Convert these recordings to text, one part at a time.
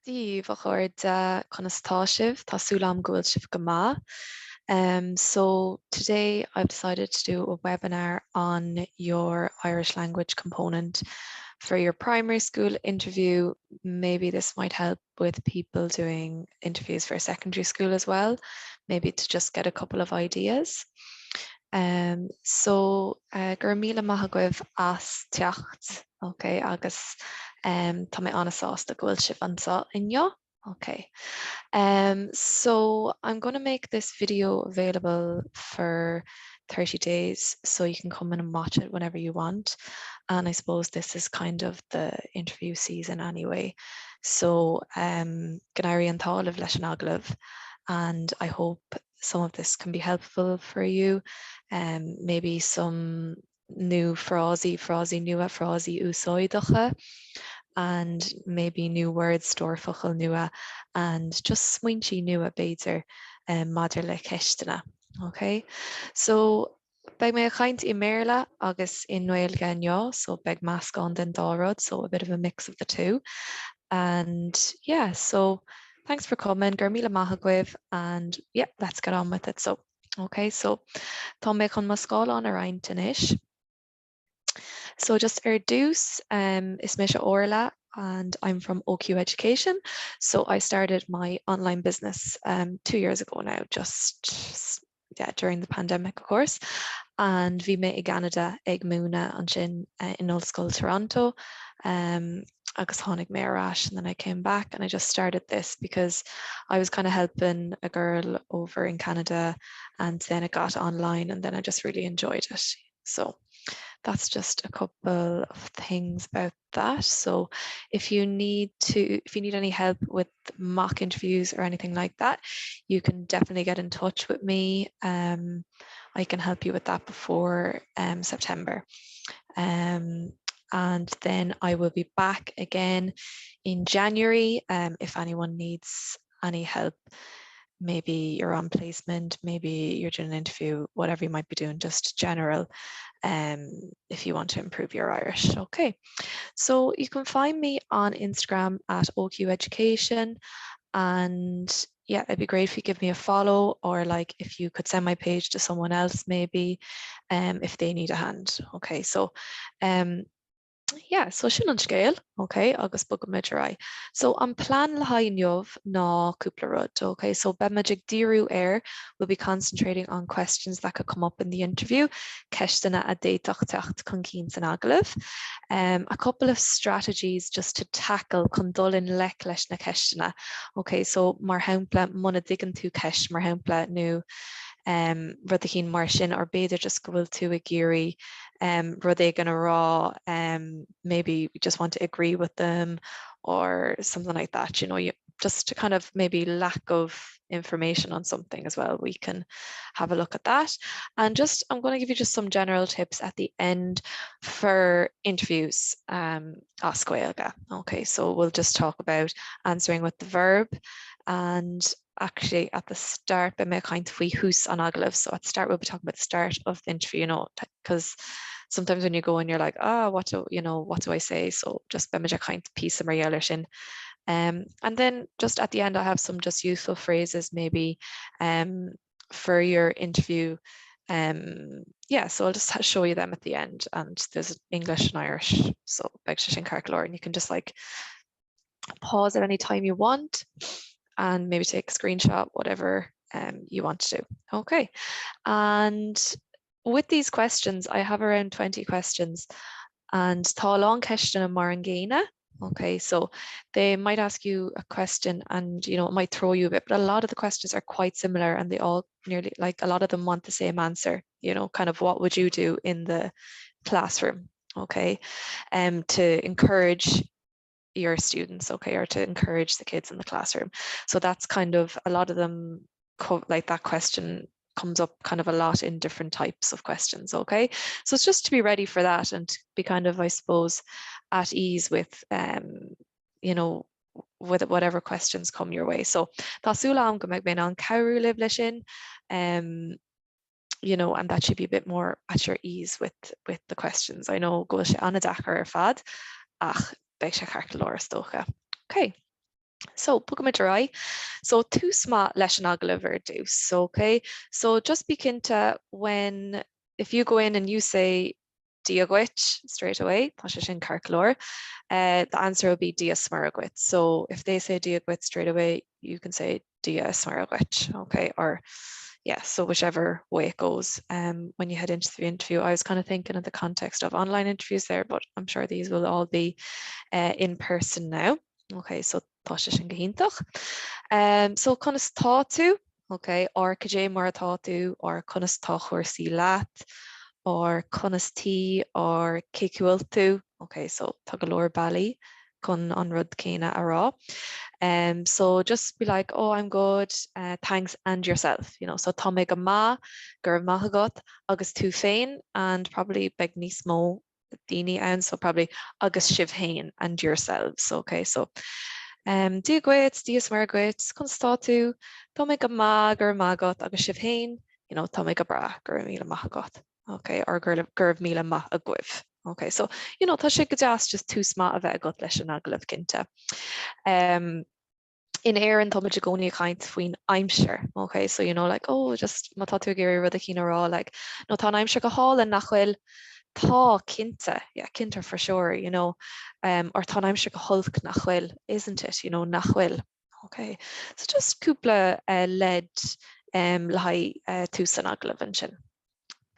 Dia daoibh, a chairde, conas atá sibh? Tá súil agam go bhfuil sibh go maith. Um, so today I've decided to do a webinar on your Irish language component for your primary school interview. Maybe this might help with people doing interviews for secondary school as well, maybe to just get a couple of ideas. Um, so uh, go raibh míle maith agaibh as teacht Ok, agus um, tá mé an-sásta go bhfuil sibh anseo inniu. Okay. Um, so I'm going to make this video available for 30 days so you can come in and watch it whenever you want. And I suppose this is kind of the interview season anyway. So um, go n-éirí an t-ádh libh leis an agallamh and I hope some of this can be helpful for you. Um, maybe some new frásaí, frásaí nua, frásaí úsáideacha and maybe new words, stór focal nua and just smaointe nua b'fhéidir um, maidir le ceisteanna. Okay? So beidh mé ag caint i mBéarla agus i nGaeilge inniu, so beidh meascán den dá rud, so a bit of a mix of the two. And yeah, so thanks for coming, go raibh míle maith agaibh and yeah, let's get on with it. So Ok, so tá mé chun mo scáileán a roinnt anois. So just ar dtús, um, is mise Orla and I'm from OQ Education. So I started my online business um, 2 years ago now, just yeah, during the pandemic, of course. And bhí mé i gCanada ag múineadh ansin uh, in Ollscoil Toronto. Um, agus tháinig mé ar ais and then I came back and I just started this because I was kind of helping a girl over in Canada and then it got online and then I just really enjoyed it. So that's just a couple of things about that. So if you need to, if you need any help with mock interviews or anything like that, you can definitely get in touch with me. Um, I can help you with that before um, September. Um, and then I will be back again in January um, if anyone needs any help. Maybe you're on placement, maybe you're doing an interview, whatever you might be doing, just general um, if you want to improve your Irish. Okay, so you can find me on Instagram at OQ Education and yeah, it'd be great if you give me a follow or like if you could send my page to someone else maybe um, if they need a hand. Okay, so um, yeah, so sin an scéal, okay, agus bogfaimid ar aghaidh. So an plean le haghaidh inniu ná cúpla rud, okay, so beimid ag díriú ar, we'll be concentrating on questions that could come up in the interview, ceisteanna a d'fhéadfadh teacht chun cinn san agallamh. Um, a couple of strategies just to tackle chun dul i ngleic leis na ceisteanna. Ok, so mar shampla muna dtuigeann tú ceist mar shampla nó um, rud éigin mar sin or b'fhéidir just go bhfuil tú ag iarraidh um, rud éigin a rá um, maybe you just want to agree with them or something like that, you know, you, just to kind of maybe lack of information on something as well, we can have a look at that. And just, I'm going to give you just some general tips at the end for interviews um, as Gaeilge. Okay, so we'll just talk about answering with the verb and actually at the start beidh mé ag caint faoi thús an agallaimh. So at the start we'll be talking about the start of the interview, you know, because sometimes when you go and you're like, ah, oh, what do you know, what do I say? So just beimid ag caint píosa mar gheall air sin. Um, and then just at the end, I have some just useful phrases maybe um, for your interview. Um, yeah, so I'll just show you them at the end and there's English and Irish. So beidh sé sin ceart go leor and you can just like pause at any time you want and maybe take a screenshot, whatever um, you want to do. Okay, and with these questions, I have around 20 questions and tá a lán ceisteanna mar an gcéanna. Okay, so they might ask you a question and you know it might throw you a bit, but a lot of the questions are quite similar and they all nearly like a lot of them want the same answer, you know, kind of what would you do in the classroom? Okay, um, to encourage your students, okay, or to encourage the kids in the classroom. So that's kind of a lot of them like that question comes up kind of a lot in different types of questions, okay? So it's just to be ready for that and to be kind of, I suppose, at ease with, um, you know, with whatever questions come your way. So tá súil agam go mbeidh mé in ann cabhrú libh leis sin. Um, you know, and that should be a bit more at your ease with, with the questions. I know go bhfuil sé an-deacair ar fad ach beidh sé ceart go leor is dócha. Okay. So, bogaimid ar aghaidh. So, tús maith leis an agallamh ar dtús, okay? So, just bí cinnte when, if you go in and you say Dia dhuit straight away, tá sé sin ceart go leor, uh, the answer will be Dia 's Muire dhuit. So, if they say Dia dhuit straight away, you can say Dia is Muire dhuit, okay? Or, yeah, so whichever way it goes um, when you head into the interview. I was kind of thinking in the context of online interviews there, but I'm sure these will all be uh, in person now. Ok, so tá sé sin go hiontach. Um, so conas tá tú? Ok, or cad é mar atá tú, or conas tá cúrsaí leat, or conas tí, or cén chaoi a bhfuil tú? Ok, so tá go leor bealaí chun an rud céanna a rá. Um, so just be like, oh, I'm good, uh, thanks, and yourself. You know, so tá mé go maith, go raibh maith agat, agus tú féin, and probably beidh níos mó daoine ann, so probably agus sibh féin and yourselves, ok, so um, Dia dhuit, Dia is Muire dhuit, conas tá tú, Tá mé go maith, go raibh maith agat agus sibh féin, you know, tá mé go breá, go raibh míle maith agat, ok, or go raibh míle maith agaibh. Ok, so, you know, tá sé go deas just tús maith a bheith agat leis an agallamh cinnte. Um, in Éirinn táimid i gcónaí ag caint faoin aimsir, ok, so you know like oh just má tá tú ag iarraidh rud eicínt a rá like nó tá an aimsir go hálainn nach bhfuil? Tá, cinnte, yeah, cinnte for sure, you know, um, or tá an aimsir go holc nach bhfuil, isn't it, you know, nach bhfuil. Ok, so just cúpla uh, leid um, le haghaidh uh, tús an agallaimh ansin.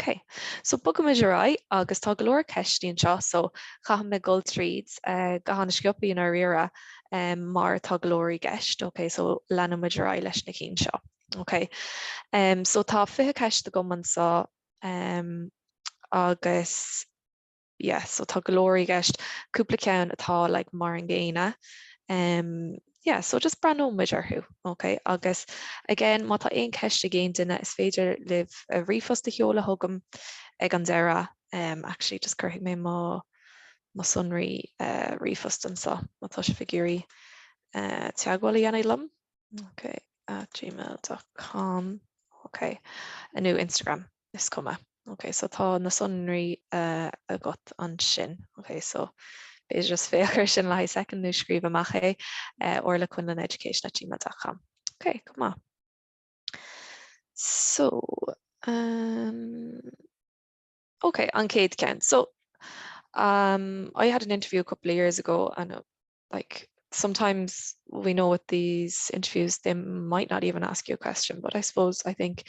Ok, so bogaimid ar aghaidh agus tá go leor ceisteanna anseo so caithfidh mé dul tríd uh, go han-sciobtha i ndáiríre um, mar tá go leor i gceist. Ok, so leanfaimid ar aghaidh leis na cinn seo. Ok, um, so tá 20 ceist agam anseo um, agus yeah, so tá go leor i gceist, cúpla ceann atá like mar an gcéanna. Um, yeah, so just breathnóidh muid orthu, ok? Agus again, má tá aon cheist ag aon duine, is féidir libh ríomhphost a sheoladh chugam ag an deireadh. Um, actually, just cuirfidh mé mo, mo sonraí uh, ríomhphost anseo, má tá sibh ag iarraidh uh, teagmháil a dhéanamh liom. Ok, at gmail.com. Ok, nó Instagram, is cuma. Ok, so tá na sonraí uh, agat ansin. Ok, so b'fhéidir just féach ar sin le haghaidh second nó scríobh amach é uh, orlaquinlaneducation at gmail.com. Ok, go maith. So, um, ok, an chéad ceann. So, um, I had an interview a couple of years ago and uh, like sometimes we know with these interviews they might not even ask you a question, but I suppose I think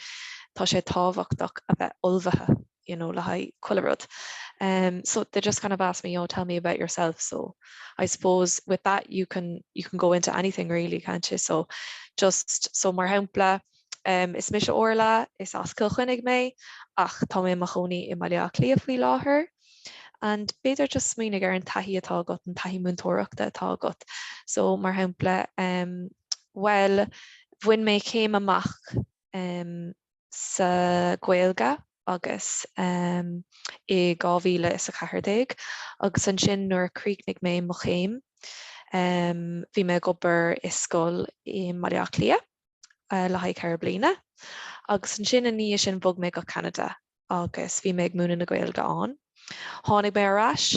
tá sé tábhachtach a bheith ullmhaithe you know, le haghaidh chuile rud. Um, so they just kind of asked me, oh, tell me about yourself. So I suppose with that you can you can go into anything really, can't you? So just so mar shampla, um, is mise Orla, is as Cill Chainnigh mé, ach tá mé i mo chónaí i mBaile Átha Cliath faoi láthair. And b'fhéidir just smaoinigh ar an taithí atá agat, an taithí múinteoireachta atá agat. So mar shampla, um, well, bhain mé céim amach um, sa Ghaeilge agus um, i 2014 agus ansin nuair a chríochnaigh mé mo chéim, um, bhí mé ag obair i scoil i mBaile Átha Cliath uh, le haghaidh 4 bliana. Agus ansin i ndiaidh sin bhog mé go Ceanada agus bhí mé ag múineadh na Gaeilge ann. Tháinig mé ar ais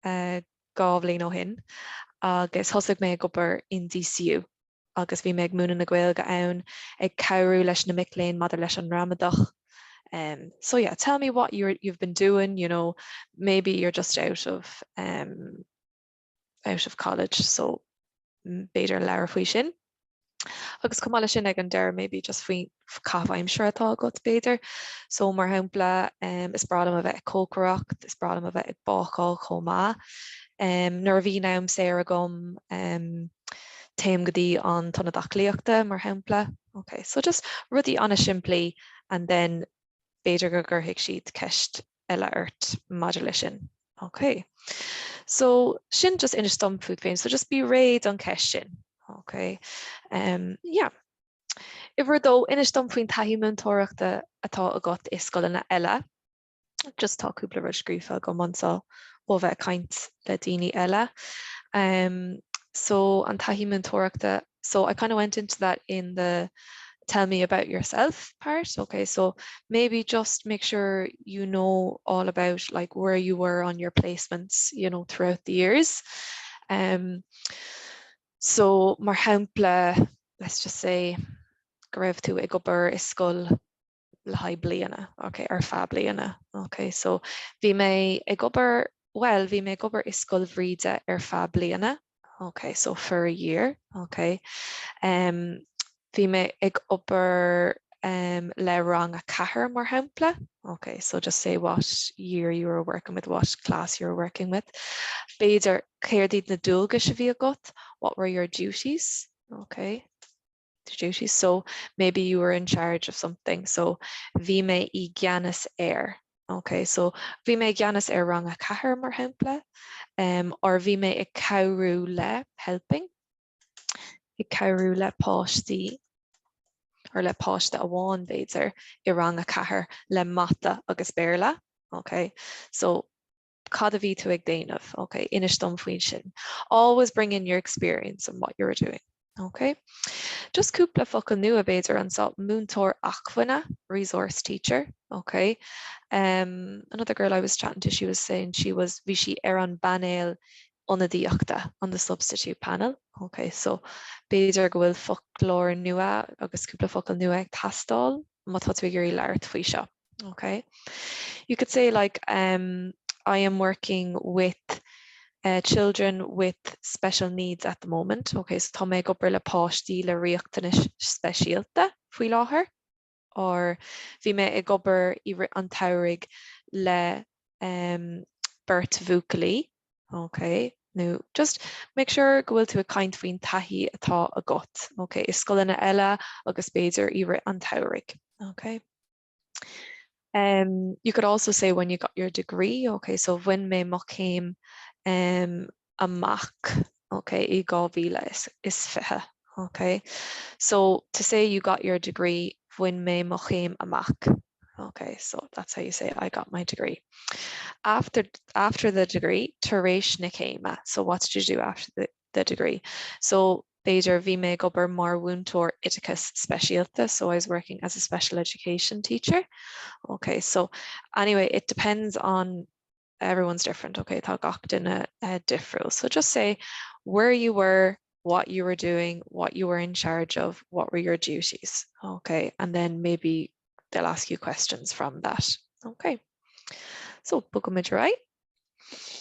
uh, 2 bhliain ó shin agus thosaigh mé ag obair in DCU agus bhí mé ag múineadh na Gaeilge ann, ag cabhrú leis na mic léinn maidir leis an ngramadach. Um, so yeah, tell me what you're, you've been doing, you know, maybe you're just out of um, out of college, so b'fhéidir labhair faoi sin. Agus chomh maith leis sin ag an deireadh maybe just faoin caitheamh aimsire atá agat b'fhéidir. So mar shampla um, is breá liom a bheith ag cócaireacht, is breá liom a bheith ag bácáil chomh maith. Um, nuair a bhíonn am saor agam um, téim go dtí an t-ionad aclaíochta mar shampla. Okay, so just rudaí an-simplí and then b'fhéidir go gcuirfidh siad ceist eile ort maidir leis sin. Ok. So sin just inis dom fút féin. So just bí réidh don cheist sin. Ok. Um, yeah. Uimhir a dó, inis dom faoin taithí múinteoireachta atá agat i scoileanna eile. Just tá cúpla rud scríofa agam anseo ó bheith ag caint le daoine eile. Um, so an taithí múinteoireachta, so I kind of went into that in the tell me about yourself part. Okay, so maybe just make sure you know all about like where you were on your placements, you know, throughout the years. Um, So mar shampla, let's just say go raibh tú ag obair i scoil le haghaidh bliana, ok, ar feadh bliana, ok, so bhí mé ag obair, bhuel, bhí mé ag obair i Scoil Bhríde ar feadh bliana, ok, so for a year, ok. Um, bhí mé ag obair um, le rang a ceathair mar shampla, ok, so just say what year you were working with, what class you were working with. B'fhéidir céard iad na dualgais a bhí agat, what were your duties, ok. duties so maybe you were in charge of something so bhí mé i gceannas ar ok so bhí mé i gceannas ar rang a ceathair mar shampla um, or bhí mé ag cabhrú le helping ag cabhrú le páistí or le páiste amháin b'fhéidir i rang a ceathair le mata agus Béarla ok so cad a bhí tú ag déanamh? Ok, inis dom faoin sin. Always bring in your experience and what you were doing. Ok. Just cúpla focal nua b'fhéidir anseo, múinteoir acmhainne, resource teacher. Ok. Um, another girl I was chatting to, she was saying she was, bhí sí ar an bpainéal ionadaíochta, on the substitute panel. Ok, so b'fhéidir go bhfuil foclóir nua agus cúpla focal nua ag teastáil má tá tú ag iarraidh labhairt faoi seo. Okay. You could say like um, I am working with uh, children with special needs at the moment. Okay, so tá mé ag obair le páistí le riachtanais speisialta faoi láthair. Or bhí mé ag obair i rith an tsamhraidh le um, beirt bhuachaillí. Okay, nó just make sure go bhfuil tú ag caint faoin taithí atá agat. Okay, i scoileanna eile agus b'fhéidir i rith an tsamhraidh. Okay. Um, you could also say when you got your degree, okay, so bhain mé mo chéim um, amach, okay, i 2020, okay. So to say you got your degree, bhain mé mo chéim amach. Okay, so that's how you say I got my degree. After, after the degree, tar éis na céime. So what did you do after the, the degree. So b'fhéidir bhí mé ag obair mar mhúinteoir oideachais speisialta, so I was working as a special education teacher. Okay, so anyway, it depends on everyone's different, okay, tá gach duine uh, difriúil. So just say where you were, what you were doing, what you were in charge of, what were your duties, okay, and then maybe they'll ask you questions from that. Okay, so bogaimid ar aghaidh.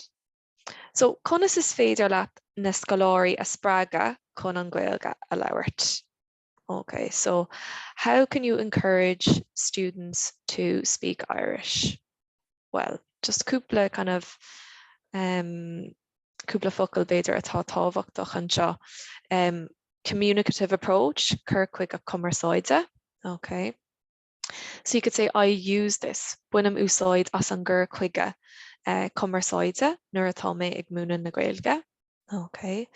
So, conas is féidir leat na scoláirí a spreagadh chun an Ghaeilge a labhairt? Okay, so how can you encourage students to speak Irish? Well, just cúpla kind of um, cúpla focal b'fhéidir atá tábhachtach anseo. Um, communicative approach, cur chuige cumarsáide. Okay. So you could say I use this, bainim úsáid as an gcur chuige cumarsáide nuair atá mé ag múineadh na Gaeilge. Okay.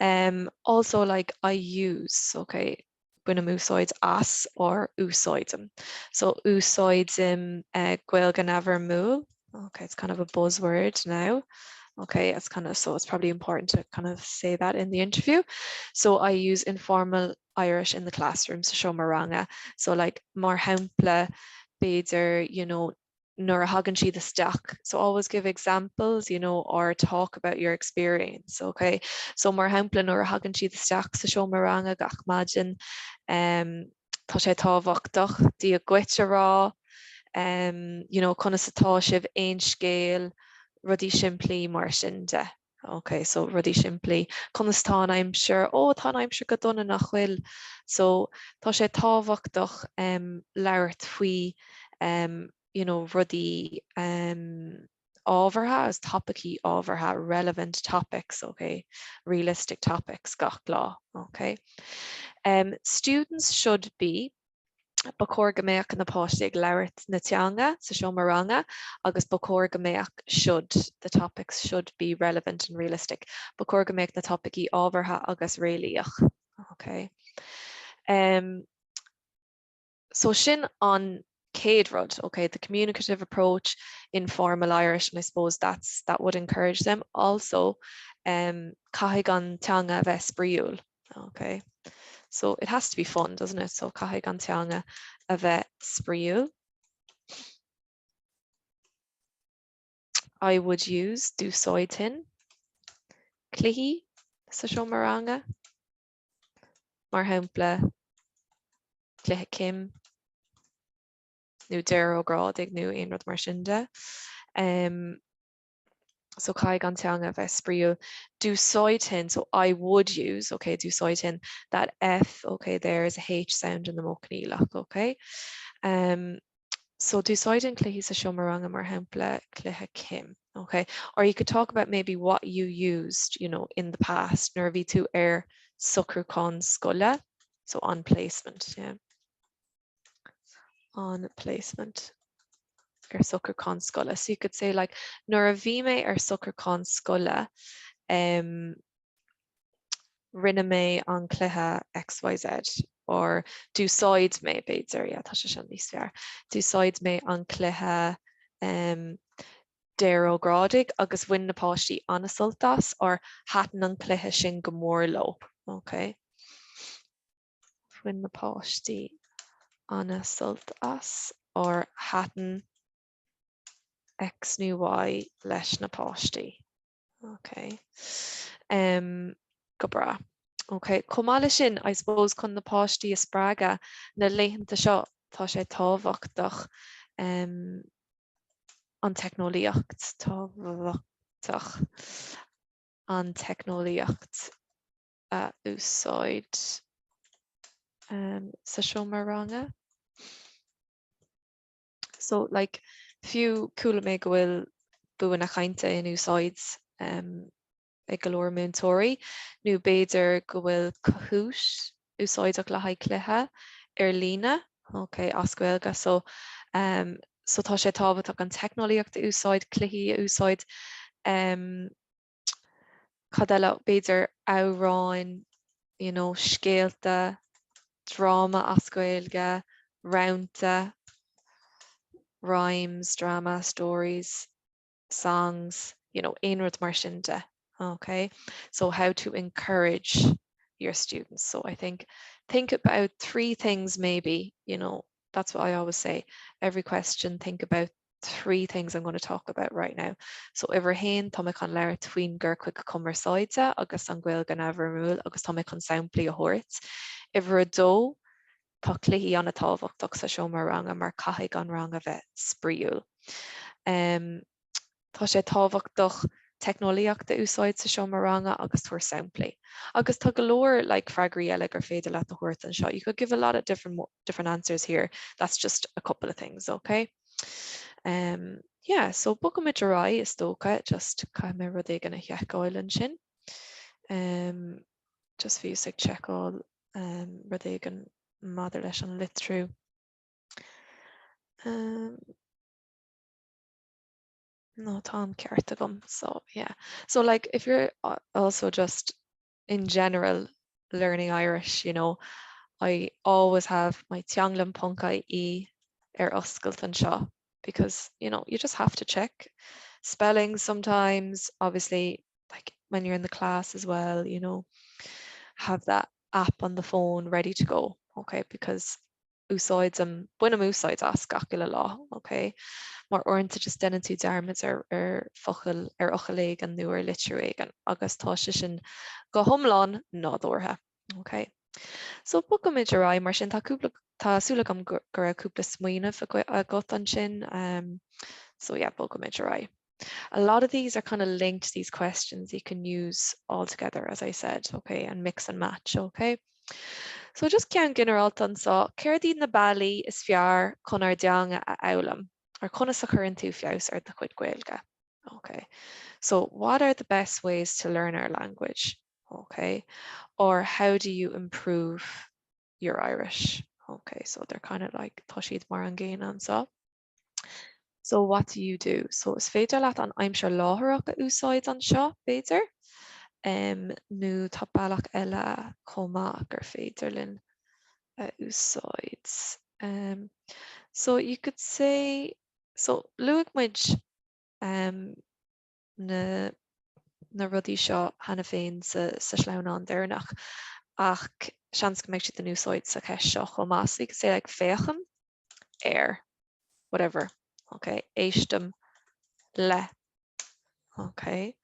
Um, also like I use, okay, bainim úsáid as or úsáidim. So úsáidim uh, Gaeilge neamhfhoirmiúil. Okay, it's kind of a buzzword now. Okay, it's kind of so it's probably important to kind of say that in the interview. So I use informal Irish in the classroom sa seomra ranga. So like mar shampla b'fhéidir you know nuair a thagann siad isteach so always give examples you know or talk about your experience okay. So mar shampla nuair a thagann siad isteach sa seomra ranga gach maidin um, tá sé tábhachtach Dia dhuit a rá um, you know conas atá sibh aon scéal rudaí simplí mar sin de. Ok, so rudaí simplí. Conas tá an aimsir? Ó, tá an aimsir go dona nach bhfuil? So tá sé tábhachtach um, labhairt faoi um, you know, rudaí um, ábhartha agus topaicí ábhartha, relevant topics, ok, realistic topics gach lá, ok. Um, students should be Ba chóir go mbeadh na páistí ag labhairt na teanga sa seomra ranga agus ba chóir go mbeadh should, the topics should be relevant and realistic. Ba chóir go mbeadh na topaicí ábhartha agus réalaíoch. Okay. Um, so sin an chéad rud, okay, the communicative approach, informal Irish, and I suppose that's that would encourage them. Also, um, caithfidh an teanga a bheith spraíúil. Ok. So it has to be fun, doesn't it? So caithfidh an teanga a bheith spraíúil. I would use d'úsáidfinn cluichí. sa seomra ranga, mar shampla cluiche Kim nó Daire Ó Grádaigh nó aon rud mar sin de. So caithfidh an teanga bheith spraíúil. D'úsáidfinn, so I would use, ok, d'úsáidfinn that F, ok, there is a H sound in the modh coinníollach, ok. Um, so d'úsáidfinn cluichí sa seomra ranga mar shampla cluiche Kim, ok. Or you could talk about maybe what you used, you know, in the past nuair a bhí tú ar socrúchán scoile, so on placement, yeah. On placement ar socrúchán scoile. So you could say like nuair a bhí mé ar socrúchán scoile um, rinne mé an cluiche XYZ or d'úsáid mé b'fhéidir, yeah, tá sé sin níos fearr. D'úsáid mé an cluiche um, Daire Ó Grádaigh agus bhain na páistí an-sult as or thaitin an cluiche sin go mór leo. Okay. Bhain na páistí an-sult as or thaitin X nó Y leis na páistí. Ok. Um, go breá. Ok, chomh maith leis sin, I suppose chun na páistí a spreagadh na laethanta seo, tá sé tábhachtach um, an teicneolaíocht, tábhachtach an teicneolaíocht a úsáid um, sa seomra ranga. So like fiú chuala mé go bhfuil bua na cainte in úsáid um, ag go leor múinteoirí, nó b'fhéidir go bhfuil Kahoot úsáideach le haghaidh cluiche ar líne, ok, as Gaeilge. So, um, so tá sé tábhachtach an teicneolaíocht a úsáid, cluichí a úsáid, um, Cad eile? B'fhéidir amhráin, you know, scéalta, dráma as Gaeilge, rannta, rhymes, drama, stories, songs, you know, aon rud mar sin de. Ok? So how to encourage your students. So I think think about 3 things maybe, you know, that's what I always say. Every question, think about 3 things I'm going to talk about right now. So uimhir a haon, tá mé chun labhairt faoin gcur chuige cumarsáide agus an Ghaeilge neamhfhoirmiúil agus tá mé chun samplaí a thabhairt. Uimhir a dó, tá cluichí an-tábhachtach sa seomra ranga mar caithfidh an rang a bheith spraíúil. Um, tá sé tábhachtach teicneolaíocht a úsáid sa seomra ranga agus tabhair samplaí. Agus tá go leor like, freagraí eile gur féidir leat a thabhairt anseo. You could give a lot of different, different answers here. That's just a couple of things, okay? Um, yeah, so bogfaimid ar aghaidh is dócha, just caithfidh mé rud éigin a sheiceáil ansin. Um, just bhíos ag seiceáil um, rud éigin maidir leis an litriú. Um, no, tá an ceart agam, so yeah. So like if you're also just in general learning Irish, you know, I always have my teanglann.ie ar oscailt anseo because, you know, you just have to check spelling sometimes, obviously, like when you're in the class as well, you know, have that app on the phone ready to go, okay, because úsáidim, bainim úsáid as gach uile lá, ok? Mar uaireanta just déanann tú dearmad ar ar focal, ar fhocal éigin nó ar litriú éigin agus tá sé sin go hiomlán nádúrtha, ok? So bogfaimid ar aghaidh mar sin, tá cúpla, tá súil agam go raibh cúpla smaoineamh agat ansin, um, so yeah, bogfaimid ar aghaidh. A lot of these are kind of linked, these questions you can use all together, as I said, okay, and mix and match, okay? So just ceann ginearálta anseo, céard iad na bealaí is fearr chun ár dteanga a fhoghlaim? Or conas a chuireann tú feabhas ar do chuid Gaeilge? Okay, so what are the best ways to learn our language? Okay, or how do you improve your Irish? Okay, so they're kind of like, tá siad mar an gcéanna anseo. So what do you do? So is féidir leat an aimsir láithreach a úsáid anseo, b'fhéidir, nó tá bealach eile chomh maith gur féidir linn a úsáid. So you could say, so luaigh muid na na rudaí seo cheana féin sa sa sleamhnán deireanach ach seans go mbeidh siad in úsáid sa cheist seo chomh maith. So you could say like féachaim ar whatever, ok, éistim le, Ok.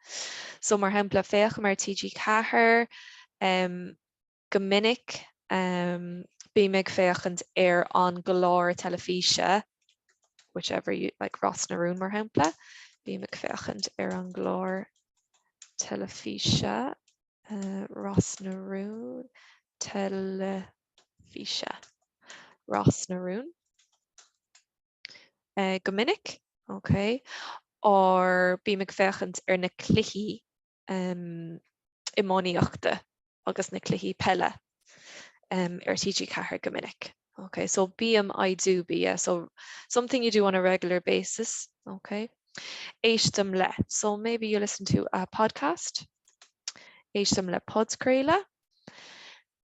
So mar shampla féachaim ar TG4 um, go minic um, bím ag féachaint ar an gclár teilifíse whichever you like Ros na Rún mar shampla, bím ag féachaint ar an gclár teilifíse uh, Ros na Rún teilifíse Ros na Rún uh, go minic, ok, or bím ag féachaint ar na cluichí um, iománaíochta agus na cluichí peile um, ar TG4 go minic. Okay, so bím I do be, yeah, so something you do on a regular basis, okay. Éistim le, so maybe you listen to a podcast. Éistim le podchraoladh.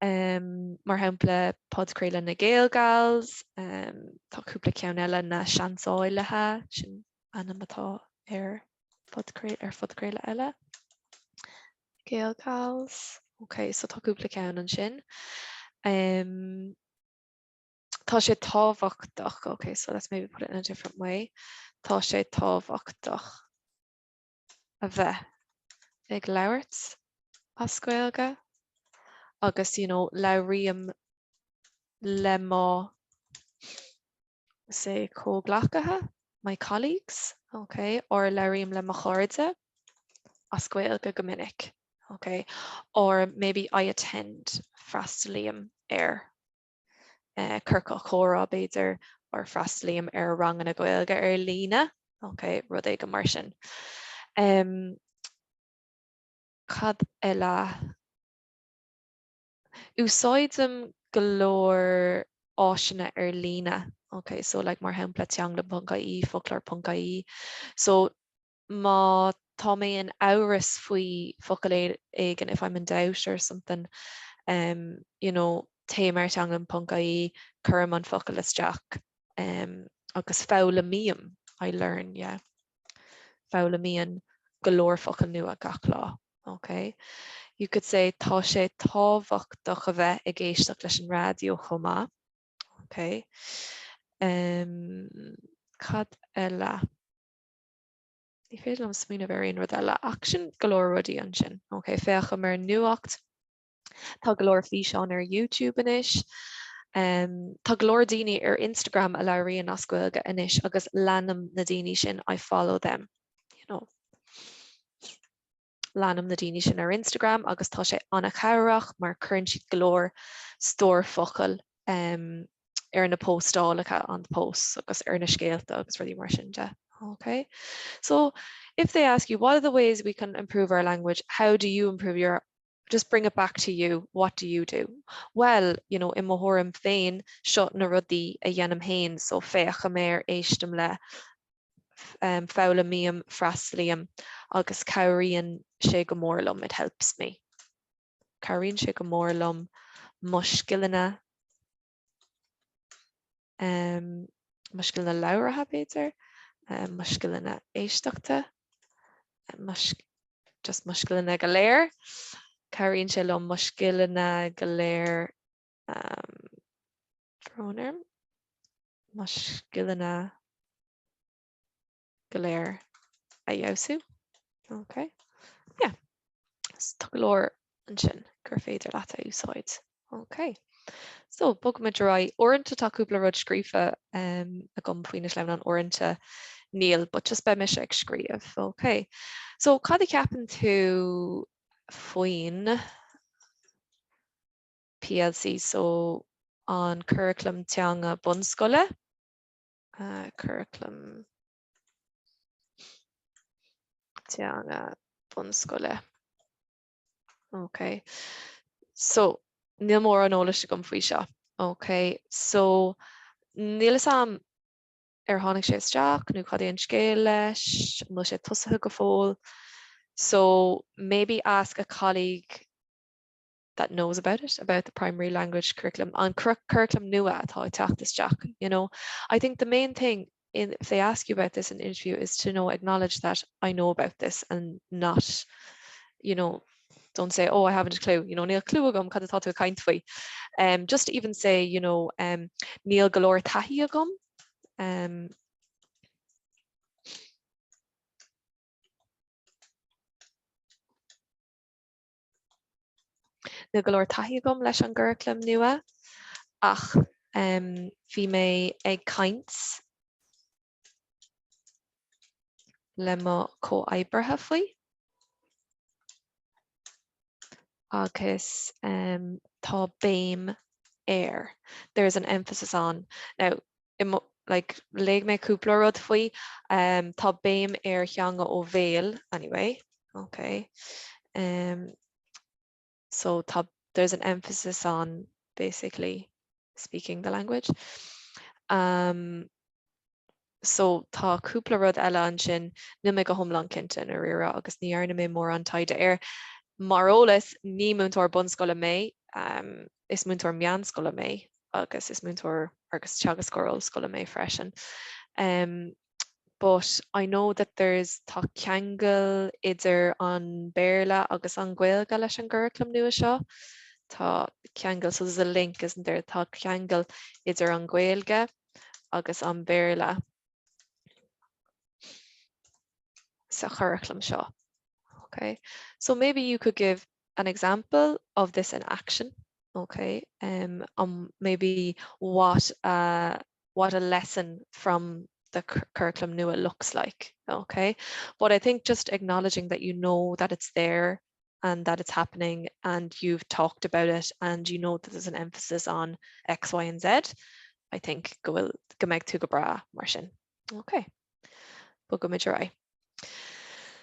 Um, mar shampla podchraoladh na Gaelgals, um, tá cúpla ceann eile na Seansálaithe, sin ainm atá ar ar phodchraoladh eile. Gaelgals. Ok, so tá cúpla ceann ansin. Um, tá sé tábhachtach, ok, so let's maybe put it in a different way. Tá sé tábhachtach a bheith ag labhairt as Gaeilge agus you know, labhraím le mo say comhghleacaithe, my colleagues, ok, or labhraím le mo chairde as Gaeilge go minic, ok, or maybe I attend freastalaím ar uh, ciorcal comhrá b'fhéidir or freastalaím ar ranganna Gaeilge ar líne, ok, rud éigin mar sin. Um, cad eile? Úsáidim go leor áiseanna ar líne, ok, so like mar shampla teanglann.ie, foclóir.ie. So má tá mé in amhras faoi focal éigin, if I'm in doubt or something, um, you know, téim ar teanglann.ie, cuirim an focal isteach um, agus foghlaimím, I learn, yeah. Foghlaimím go leor focal nua gach lá. Ok. You could say tá sé tábhachtach a bheith ag éisteacht leis an raidió chomh maith. Ok. Um, cad eile? Ní féidir liom smaoineamh ar aon rud eile ach sin go leor rudaí ansin. Ok, féachaim ar nuacht. Tá go leor físeán ar YouTube anois. Um, tá go leor daoine ar Instagram a labhraíonn as Gaeilge anois agus leanaim na daoine sin I follow them. You know. Leanaim na daoine sin ar Instagram agus tá sé an-chabhrach mar cuireann siad go leor stór focal um, ar na postálacha on the posts agus ar na scéalta agus rudaí mar sin de. Okay, so if they ask you what are the ways we can improve our language, how do you improve your just bring it back to you, what do you do? Well, you know, i mo thuairim féin seo na rudaí a dhéanaim féin, so féachaim ar éistim le um, foghlaimím freastalaím agus cabhraíonn sé go mór liom, it helps me. Cabhraíonn sé go mór liom mo scileanna um, mo scileanna labhartha b'fhéidir, um, mo scileanna éisteachta, mo, just mo scileanna go léir. Cabhraíonn sé liom mo scileanna go léir um, brón orm, mo scileanna go léir a fheabhsú. Ok. Yeah. So tá go leor ansin gur féidir leat a úsáid. Ok. So bogfaimid ar aghaidh. Uaireanta tá cúpla rud scríofa um, agam faoi na sleamhnáin uaireanta níl, but just beidh mise ag scríobh. Ok. So cad a cheapann tú faoin PLC so an curaclam teanga bunscoile? Uh, curaclam teanga bunscoile. Ok. So níl mórán eolais agam faoi seo. Ok, so níl a fhios agam ar tháinig sé isteach nó cad é an scéal leis, an bhfuil sé tosaithe go fóill. So maybe ask a colleague that knows about it, about the primary language curriculum, an curriculum nua atá ag teacht isteach, you know. I think the main thing in, if they ask you about this in an interview is to know, acknowledge that I know about this and not, you know, don't say, oh, I haven't a clue, you know, níl clue agam cad atá tú ag caint faoi. Um, just to even say, you know, um, níl go leor taithí agam, um, Níl go leor taithí agam leis an gcuraclam nua ach bhí mé ag caint le mo chomhoibrithe faoi agus tá béim ar, there is an emphasis on. Now, like, léigh mé cúpla rud faoi, tá béim ar theanga ó bhéal anyway, okay. So tá, there's an emphasis on basically speaking the language. Um, so tá cúpla rud eile ansin, níl mé go hiomlán cinnte i ndáiríre agus ní dhearna mé mórán taighde air. Mar eolas, ní múinteoir bunscoile mé, um, is múinteoir meánscoile mé agus is múinteoir agus teagascóir ollscoile mé freisin. Um, but I know that there's tá ceangal idir an Béarla agus an Ghaeilge leis an gcuraclam nua seo. Tá ceangal, so there's a link, isn't there? Tá ceangal idir an Ghaeilge agus an Béarla sa churaclam seo. Okay, so maybe you could give an example of this in action. Okay, um, um, maybe what uh, what a lesson from the curriculum nua looks like. Okay, but I think just acknowledging that you know that it's there and that it's happening and you've talked about it and you know that there's an emphasis on X, Y and Z, I think go bhfuil go mbeidh tú go breá mar sin. Okay. Bogaimid ar aghaidh.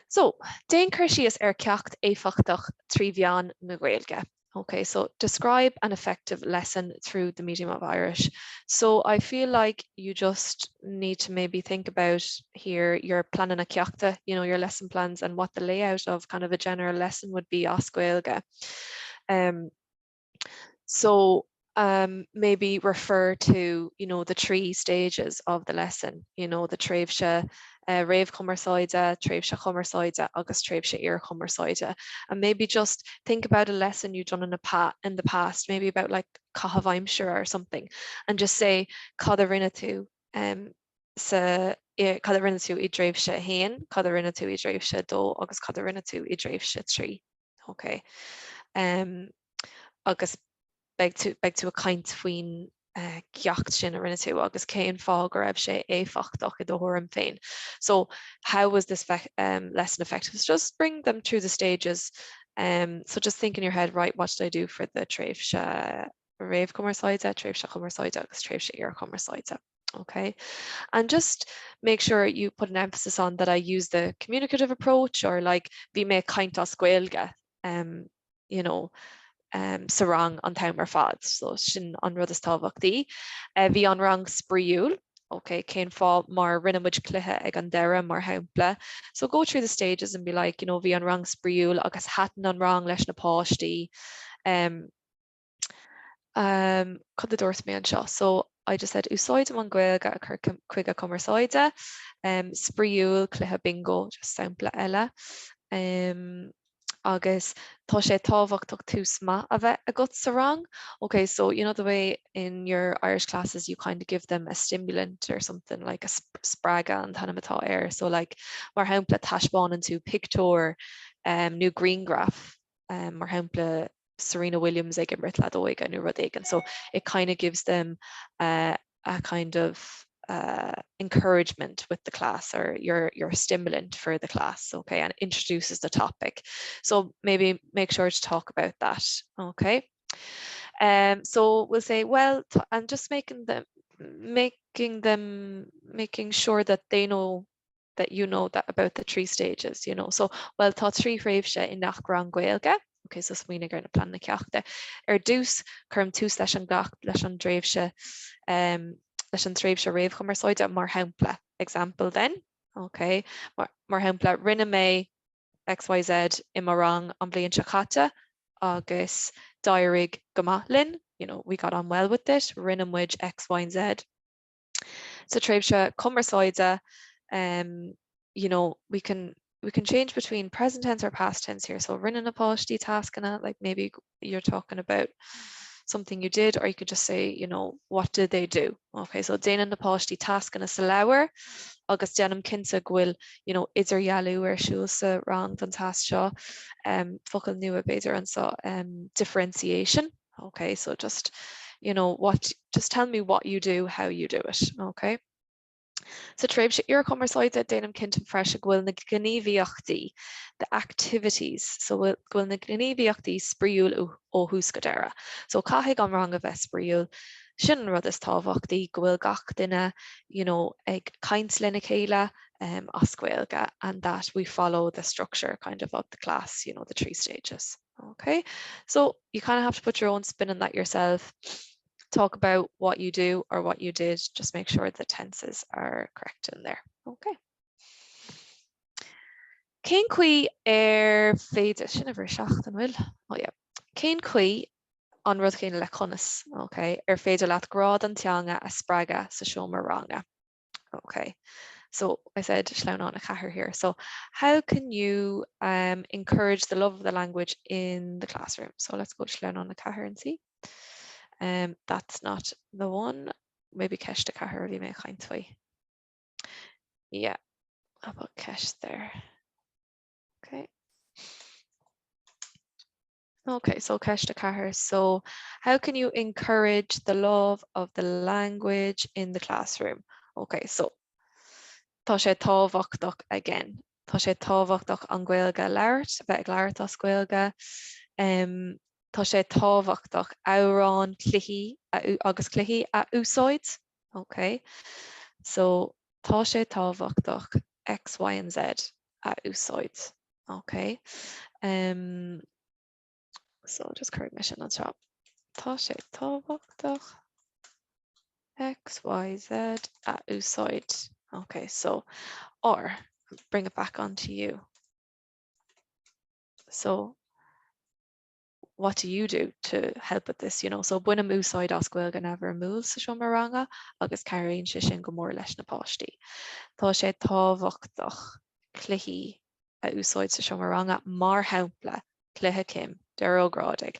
So, déan cur síos ar ceacht éifeachtach trí mheán na Gaeilge. Okay, so describe an effective lesson through the medium of Irish. So I feel like you just need to maybe think about here your pleananna ceachta, you know, your lesson plans and what the layout of kind of a general lesson would be as Gaeilge. Um, so um, maybe refer to, you know, the trí stages of the lesson, you know, the tréimhse uh, réamhchumarsáide, tréimhse chumarsáide agus tréimhse iarchumarsáide. And maybe just think about a lesson you've done in, a pa in the past, maybe about like caitheamh aimsire or something, and just say cad a rinne tú um, sa cad a rinne tú i dtréimhse a haon, cad a rinne tú i dtréimhse a dó agus cad a rinne tú i dtréimhse trí. Okay. Um, agus beidh tú, beidh tú ag caint faoin gceacht sin a rinne tú agus cén fáth go raibh sé éifeachtach i do thuairim féin. So how was this um, lesson effective? So just bring them through the stages. Um, so just think in your head, right, what did I do for the tréimhse réamhchumarsáide, tréimhse chumarsáide agus tréimhse iarchumarsáide. Okay, and just make sure you put an emphasis on that I use the communicative approach or like bhí mé ag caint as Gaeilge um, you know, um, sa rang an t-am ar fad, so sin an rud is tábhachtaí. Uh, bhí an rang spraíúil, okay, cén fáth mar rinne muid cluiche ag an deireadh mar shampla. So go through the stages and be like, you know, bhí an rang spraíúil agus thaitin an rang leis na páistí. Um, um, cad a dúirt mé anseo? So I just said úsáidim an Ghaeilge a chur chuige cumarsáide, um, spraíúil, cluiche bingo, just sampla eile. Um, agus tá sé tábhachtach tús maith a bheith agat sa rang. Okay, so you know the way in your Irish classes you kind of give them a stimulant or something like a spreagadh an t-ainm atá air. So like mar shampla taispeánann tú pictiúr um, nó grianghraf um, mar shampla Serena Williams ag imirt leadóige nó rud éigin. So it kind of gives them uh, a kind of uh, encouragement with the class or your your stimulant for the class okay and introduces the topic so maybe make sure to talk about that okay um so we'll say well and just making them making them making sure that they know that you know that about the trí stages you know so well tá trí thréimhse i ngach rang Gaeilge okay so smaoinigh ar na pleananna ceachta ar dtús cuirim tús leis an gceacht leis an dtréimhse um, leis an tréimhse réamhchumarsáide mar shampla example then okay mar, mar shampla rinne mé XYZ i mo rang an bhliain seo caite agus d'éirigh go maith linn you know we got on well with it rinne muid X Y and Z Sa tréimhse cumarsáide um, you know, we can we can change between present tense or past tense here. So rinne na páistí tascanna, like maybe you're talking about, something you did or you could just say, you know, what did they do? Okay, so déanann na páistí tascanna sa leabhar agus déanaim cinnte go bhfuil, you know, idirdhealú ar siúl sa rang don tasc seo. Um, focal nua b'fhéidir anseo, um, differentiation. Okay, so just, you know, what, just tell me what you do, how you do it. Okay. Sa tréimhse iarchumarsáide, déanaim cinnte freisin go bhfuil na gníomhaíochtaí, the activities, so go bhfuil na gníomhaíochtaí spraíúil ó thús go deireadh. So caithfidh an rang a bheith spraíúil. Sin an rud is tábhachtaí, go bhfuil gach duine you know, ag caint lena chéile um, as Gaeilge and that we follow the structure kind of of the class, you know, the tree stages. Okay, so you kind of have to put your own spin on that yourself. Talk about what you do or what you did, just make sure the tenses are correct in there. Okay. Cén chaoi ar féidir sin uimhir 7 an bhfuil? Oh yeah. Cén chaoi an rud céanna le conas, okay, ar féidir leat grá don teanga a spreagadh sa seomra ranga? Okay, so I said sleamhnán a ceathair here. So how can you um, encourage the love of the language in the classroom? So let's go to sleamhnán a ceathair and see. Um, that's not the one. Maybe ceist a ceathair a bhí mé ag caint faoi. Yeah, I'll put ceist there. Okay. Okay, so ceist a ceathair. So how can you encourage the love of the language in the classroom? Okay, so tá sé tábhachtach again. Tá sé tábhachtach an Ghaeilge a labhairt, bheith ag labhairt as Gaeilge. Um, tá sé tábhachtach amhráin, cluichí agus cluichí a úsáid. Okay, so tá sé tábhachtach X, Y and Z a úsáid. Ok. Um, so just cuirfidh mé sin anseo. Tá sé tábhachtach X, Y, Z a úsáid. Ok, so, or bring it back onto you. So, what do you do to help with this, you know? So bainim úsáid as Gaeilge neamhfhoirmiúil sa seomra ranga agus cabhraíonn sé sin go mór leis na páistí. Tá sé tábhachtach cluichí a úsáid sa seomra ranga, mar shampla, cluiche Kim, deir Ó Grádaigh.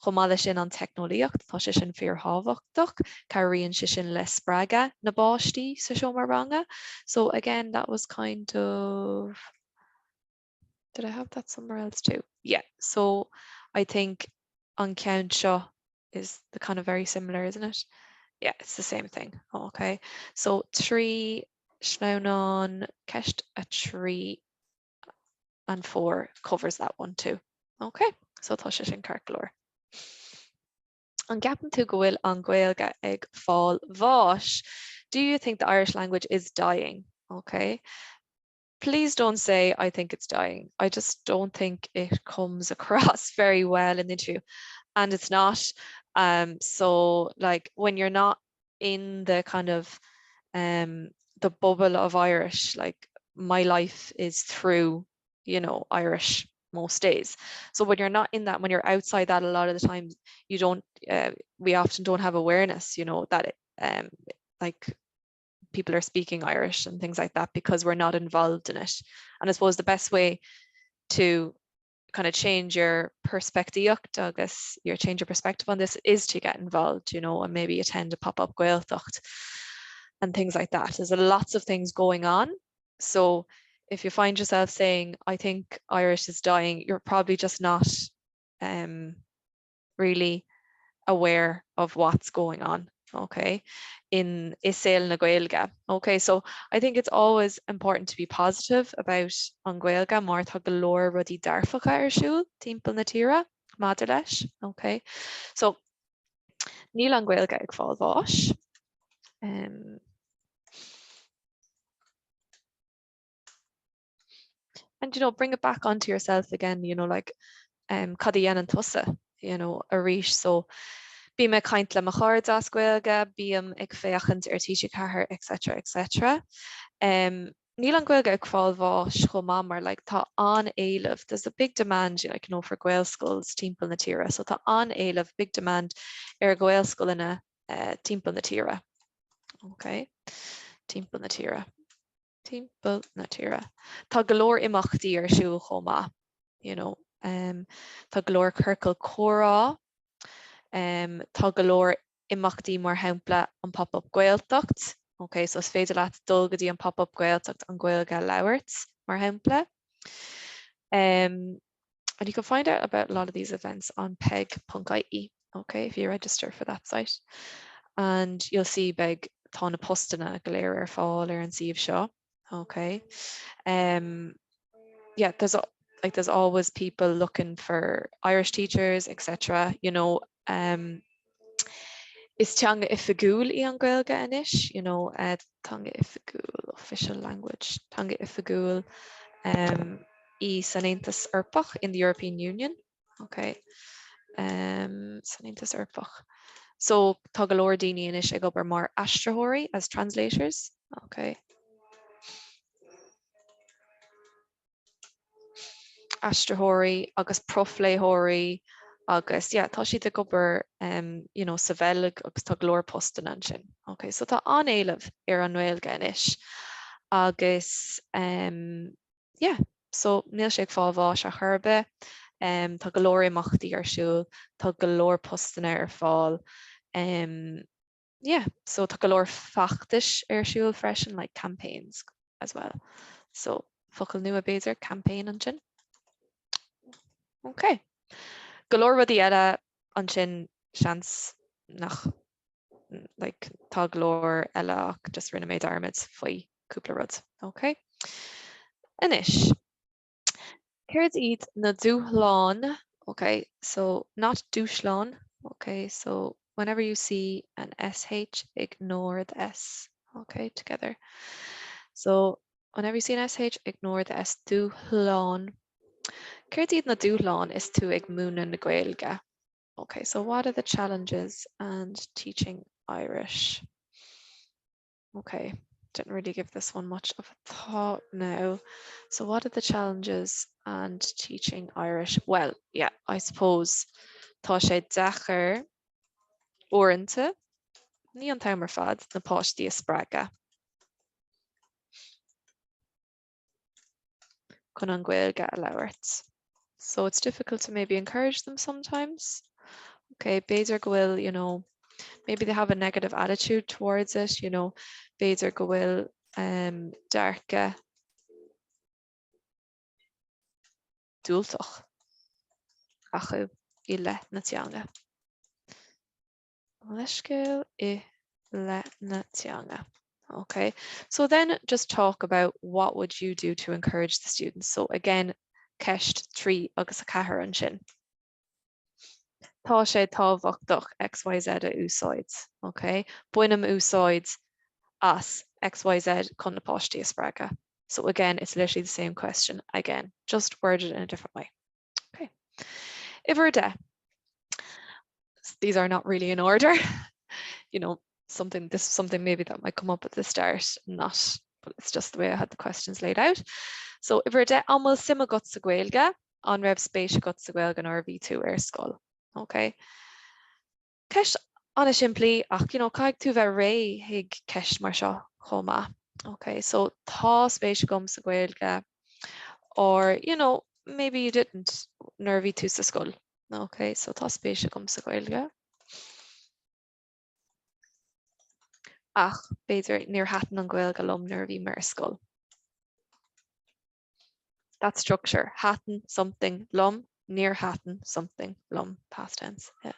Chomh maith leis sin an teicneolaíocht, tá sé sin fíorthábhachtach, cabhraíonn sé sin le spreagadh na bpáistí sa seomra ranga. So again, that was kind of Did I have that somewhere else too? Yeah, so I think an ceann seo is the kind of very similar, isn't it? Yeah, it's the same thing. Okay, so 3 sleamhnán ceist a 3 and 4 covers that one too. Okay, so tá sé sin ceart go leor. An gceapann tú go bhfuil an Ghaeilge ag fáil bháis? Do you think the Irish language is dying? Okay. Please don't say I think it's dying. I just don't think it comes across very well in the interview and it's not. Um, so like when you're not in the kind of um, the bubble of Irish, like my life is through, you know, Irish most days. So when you're not in that, when you're outside that a lot of the times, you don't, uh, we often don't have awareness, you know, that it, um, like people are speaking Irish and things like that because we're not involved in it. And I suppose the best way to kind of change your peirspictíocht agus your change your perspective on this is to get involved, you know, and maybe attend a pop-up Gaeltacht and things like that. There's a lots of things going on. So if you find yourself saying, I think Irish is dying, you're probably just not um, really aware of what's going on okay in i saol na Gaeilge. Okay, so I think it's always important to be positive about an Ghaeilge mar tá go leor rudaí dearfacha ar siúl timpeall na tíre maidir leis. Okay, so níl an Ghaeilge ag fáil bháis. Um, And you know, bring it back onto yourself again, you know, like um, cad a dhéanann tusa, you know, arís. So bím ag caint le mo chairde as Gaeilge, bím ag féachaint ar TG4, etc. etc. Um, níl an Ghaeilge ag fáil bháis chomh maith mar like, tá an-éileamh, there's a big demand like, you know, for Gaelscoils timpeall na tíre, so tá an-éileamh, big demand ar Ghaelscoileanna uh, timpeall na tíre. Okay. Timpeall na tíre. timpeall na tíre. Tá go leor imeachtaí ar siúl chomh maith, you know. Um, tá go leor ciorcal comhrá. Um, tá go leor imeachtaí mar shampla an Pop-Up Gaeltacht, ok, so is féidir leat dul go dtí an Pop-Up Gaeltacht an Ghaeilge a labhairt, mar shampla. Um, and you can find out about a lot of these events on peg.ie, ok, if you register for that site. And you'll see beidh tá na postanna go léir ar fáil ar an suíomh seo. Ok. Um, yeah, there's like there's always people looking for Irish teachers, etc. You know, um, is teanga oifigiúil í an Ghaeilge anois, you know, uh, teanga oifigiúil, official language, teanga oifigiúil um, í san Aontas Eorpach in the European Union. Ok. Um, san Aontas Eorpach. So tá go leor daoine anois ag obair mar aistritheoirí as translators. Ok. Aistritheoirí agus profléitheoirí agus yeah, tá siad ag obair um, you know, sa Bheilg agus tá go leor postanna ansin. Ok, so tá an-éileamh ar an nGaeilge anois agus um, yeah, so níl sé ag fáil bháis ar chor ar bith. Um, tá go leor imeachtaí ar siúl, tá go leor postanna ar fáil. Um, yeah, so tá go leor feachtais ar siúl freisin, like campaigns as well. So focal nua b'fhéidir, campaign ansin. Ok. Go leor rudaí eile ansin seans nach like, tá go leor eile ach just rinne mé dearmad faoi cúpla rud. Ok. Anois, céard iad na dúshláin? Ok, so not dúshlán. Ok, so whenever you see an SH, ignore the S. Ok, together. So whenever you see an SH, ignore the S. Dúshlán. Céard iad na dúshláin is tú ag múineadh na Gaeilge? Ok, so what are the challenges and teaching Irish? Ok, didn't really give this one much of a thought now. So what are the challenges and teaching Irish? Well, yeah, I suppose tá sé deacair uaireanta, ní an t-am ar fad, na páistí a spreagadh. chun an Ghaeilge a labhairt. So it's difficult to maybe encourage them sometimes. Okay, b'fhéidir go bhfuil, you know, maybe they have a negative attitude towards it, you know, b'fhéidir go bhfuil um, dearcadh diúltach acu i leith na teanga. Leithscéal i leith na teanga. Okay, so then just talk about what would you do to encourage the students. So again, ceist 3 agus 4 ansin. Tá sé tábhachtach XYZ a úsáid. Okay, bainim úsáid as XYZ chun na páistí a spreagadh. So again, it's literally the same question again, just worded in a different way. Okay. Uimhir 10. These are not really in order. You know, something this is something maybe that might come up at the start, not, but it's just the way I had the questions laid out. So uimhir 10, an bhfuil suim agat sa Ghaeilge? An raibh spéis agat sa Ghaeilge nuair a bhí tú ar scoil? Okay. Ceist an-simplí ach you know caithfidh tú bheith réidh chuig ceist mar seo chomh maith. Ok, so tá spéis agam sa Ghaeilge or you know maybe you didn't nuair a bhí tú sa scoil. Ok, so tá spéis agam sa Ghaeilge. Ach b'fhéidir níor thaitin an Ghaeilge liom nuair a bhí mé ar scoil. That structure, thaitin something liom, níor thaitin something liom, past tense, yeah.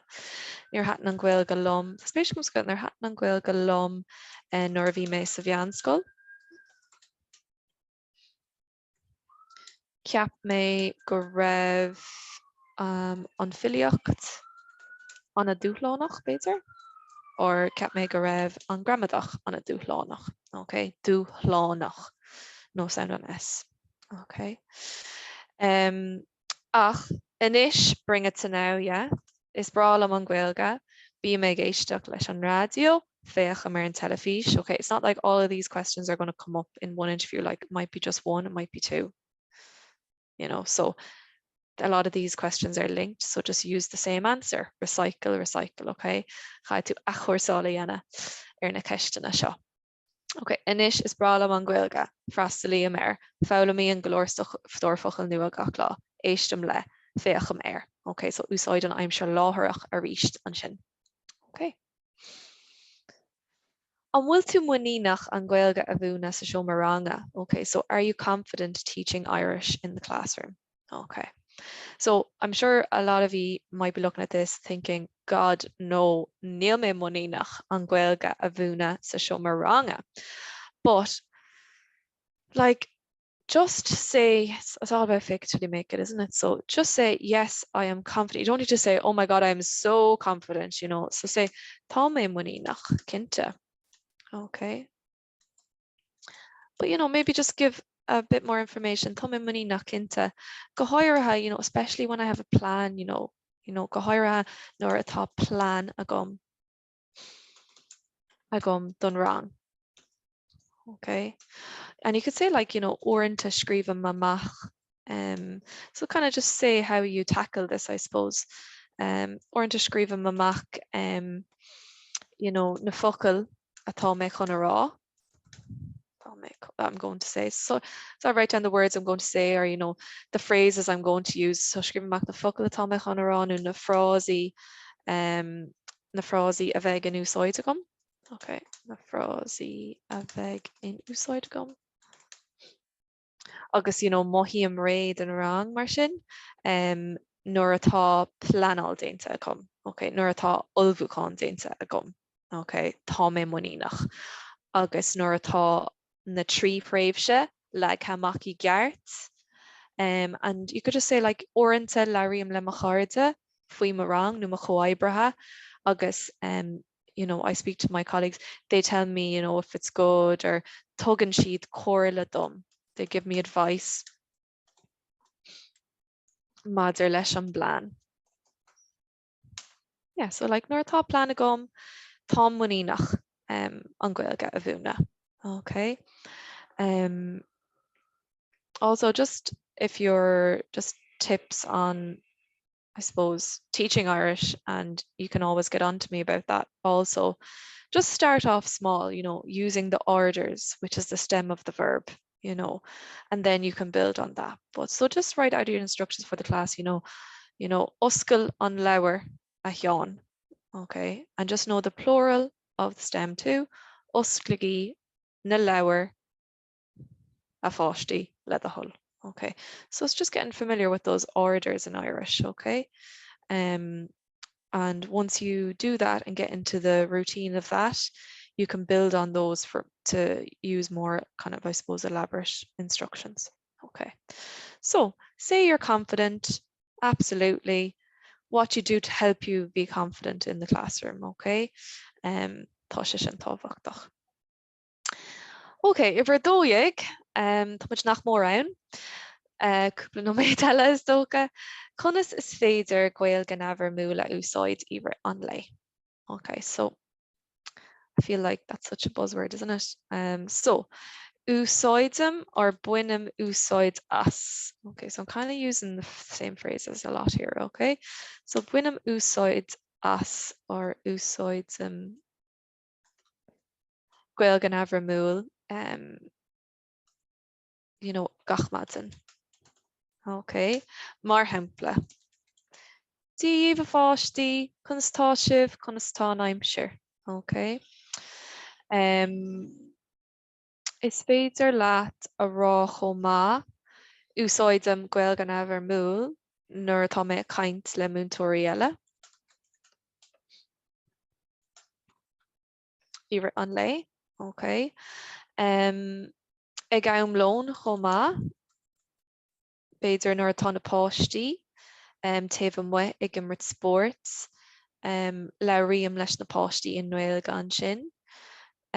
Níor thaitin an Ghaeilge liom, tá spéis agam sa Ghaeilge, níor thaitin an Ghaeilge liom eh, nuair a bhí mé sa mheánscoil. Cheap mé go raibh um, an filíocht an-dúshlánach, b'fhéidir, or cheap mé go raibh an gramadach an-dúshlánach. Ok, dúshlánach. No sound on S. Ok. Um, ach anois, bring it to now, yeah. Is breá liom an Ghaeilge. Bím ag éisteacht leis an raidió, féachaim ar an teilifís. Ok, it's not like all of these questions are going to come up in one interview, like it might be just one, it might be two. You know, so a lot of these questions are linked, so just use the same answer. Recycle, recycle, ok? Caithfidh tú athchúrsáil a dhéanamh ar na ceisteanna seo. Ok, anois is breá liom an Ghaeilge. Freastalaím air. Foghlaimím go leor stór focal nua gach lá. Éistim le. Féachaim ar. Ok, so úsáid an aimsir láithreach arís ansin. Ok. An bhfuil tú muiníneach an Ghaeilge a mhúineadh sa seomra ranga? Ok, so are you confident teaching Irish in the classroom? Ok. So I'm sure a lot of you might be looking at this thinking, God, no, níl mé muiníneach an Ghaeilge a mhúineadh sa seomra ranga. But like just say, it's all about fake it till you make it, isn't it? So just say, yes, I am confident. You don't need to say, oh my God, I am so confident, you know. So say, tá mé muiníneach, cinnte. Okay. But you know, maybe just give a bit more information. Tá mé muiníneach, cinnte. Go háirithe, you know, especially when I have a plan, you know, you know, go háirithe nuair atá plean agam. agam don rang. Okay. And you could say like, you know, uaireanta scríobhaim amach. Um, so kind of just say how you tackle this, I suppose. Um, uaireanta scríobhaim amach, um, you know, na focail atá mé chun a rá. I'm going to say. So, so I write down the words I'm going to say or, you know, the phrases I'm going to use. So scríobhaim amach na focail atá mé chun a rá nó na frásaí um, na frásaí a bheidh in úsáid agam. Ok, na frásaí a bheidh in úsáid agam. Agus you know, mothaím réidh don rang mar sin um, nuair atá pleanáil déanta agam. Ok, nuair atá ullmhúchán déanta agam. Ok, tá mé muiníneach. Agus nuair atá na 3 thréimhse leagtha amach i gceart, um, and you could just say like uaireanta labhraím le mo chairde faoi mo rang nó mo chomhoibrithe agus um, you know, I speak to my colleagues, they tell me, you know, if it's good or tugann siad comhairle dom, they give me advice maidir leis an bplean. Yeah, so like nuair atá plean agam, táim muiníneach um, an Ghaeilge a mhúineadh. Okay. Um, also, just if you're just tips on, I suppose, teaching Irish, and you can always get on to me about that also. Just start off small, you know, using the orders, which is the stem of the verb, you know, and then you can build on that. But so just write out your instructions for the class, you know, you know, oscail an leabhar a Sheáin, okay, and just know the plural of the stem too, osclaigí na leabhair a pháistí le do thoil. Okay, so it's just getting familiar with those orders in Irish, okay? Um, and once you do that and get into the routine of that, you can build on those for to use more kind of, I suppose, elaborate instructions. Okay, so say you're confident, absolutely. What you do to help you be confident in the classroom, okay? Um, tá sé sin tábhachtach. Ok, uimhir 12, um, tá muid nach mór ann. Uh, cúpla nóiméad eile is dócha. Conas is féidir Gaeilge neamhfhoirmiúil a úsáid i rith an lae? Ok, so I feel like that's such a buzzword, isn't it? Um, so, úsáidim or bainim úsáid as. Okay, so I'm kind of using the same phrases a lot here, okay? So bainim úsáid as or úsáidim Gaeilge neamhfhoirmiúil um, you know, gach maidin. Ok, mar shampla. Dia dhaoibh a pháistí, conas tá sibh, conas tá an aimsir? Ok. Um, is féidir leat a rá chomh maith, úsáidim Gaeilge neamhfhoirmiúil nuair atá mé ag caint le múinteoirí eile. I rith an lae. Ok. Um, ag am lóin chomh maith, b'fhéidir nuair atá na páistí um, taobh amuigh ag imirt spóirt, um, labhraím leis na páistí i nGaeilge ansin,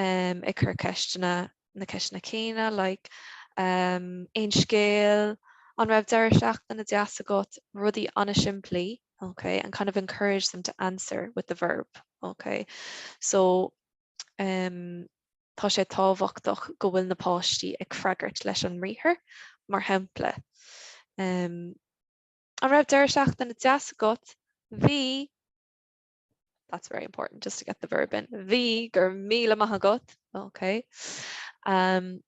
um, ag cur ceisteanna, na ceisteanna céanna, like, um, aon scéal, an raibh deireadh seachtaine deas agat, rudaí an-simplí, okay, and kind of encourage them to answer with the verb, okay. So, um, tá sé tábhachtach go bhfuil na páistí ag freagairt leis an mbriathar, mar shampla. Um, an raibh deireadh seachtaine deas agat? Bhí, that's very important just to get the verb in. Bhí, go raibh míle maith agat. Okay. Um,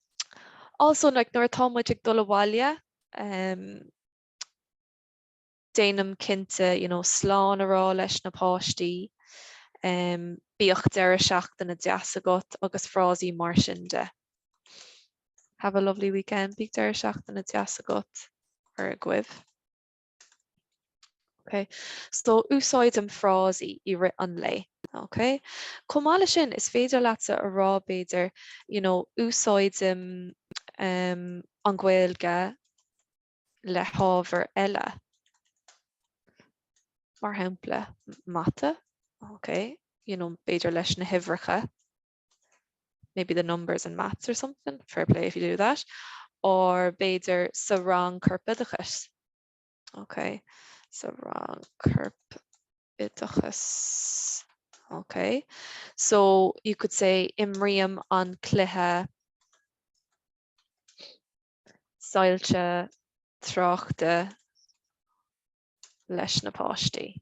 also, like, nuair atá muid ag dul abhaile, um, Déanaim cinnte, you know, slán a rá leis na páistí, um, bíodh deireadh seachtaine deas agat agus frásaí mar sin de. Have a lovely weekend, bíodh deireadh seachtaine deas agat or agaibh. Ok, so úsáidim frásaí i rith an lae. Ok, chomh maith leis sin, is féidir leatsa a rá b'fhéidir, you know, úsáidim um, an Ghaeilge le hábhar eile, mar shampla mata, ok, you know, b'fhéidir leis na huimhreacha, maybe the numbers in maths or something, fair play if you do that, or b'fhéidir sa rang corpoideachais, ok, sa rang corpoideachais, ok, so you could say imrím an cluiche soilse tráchta leis na páistí.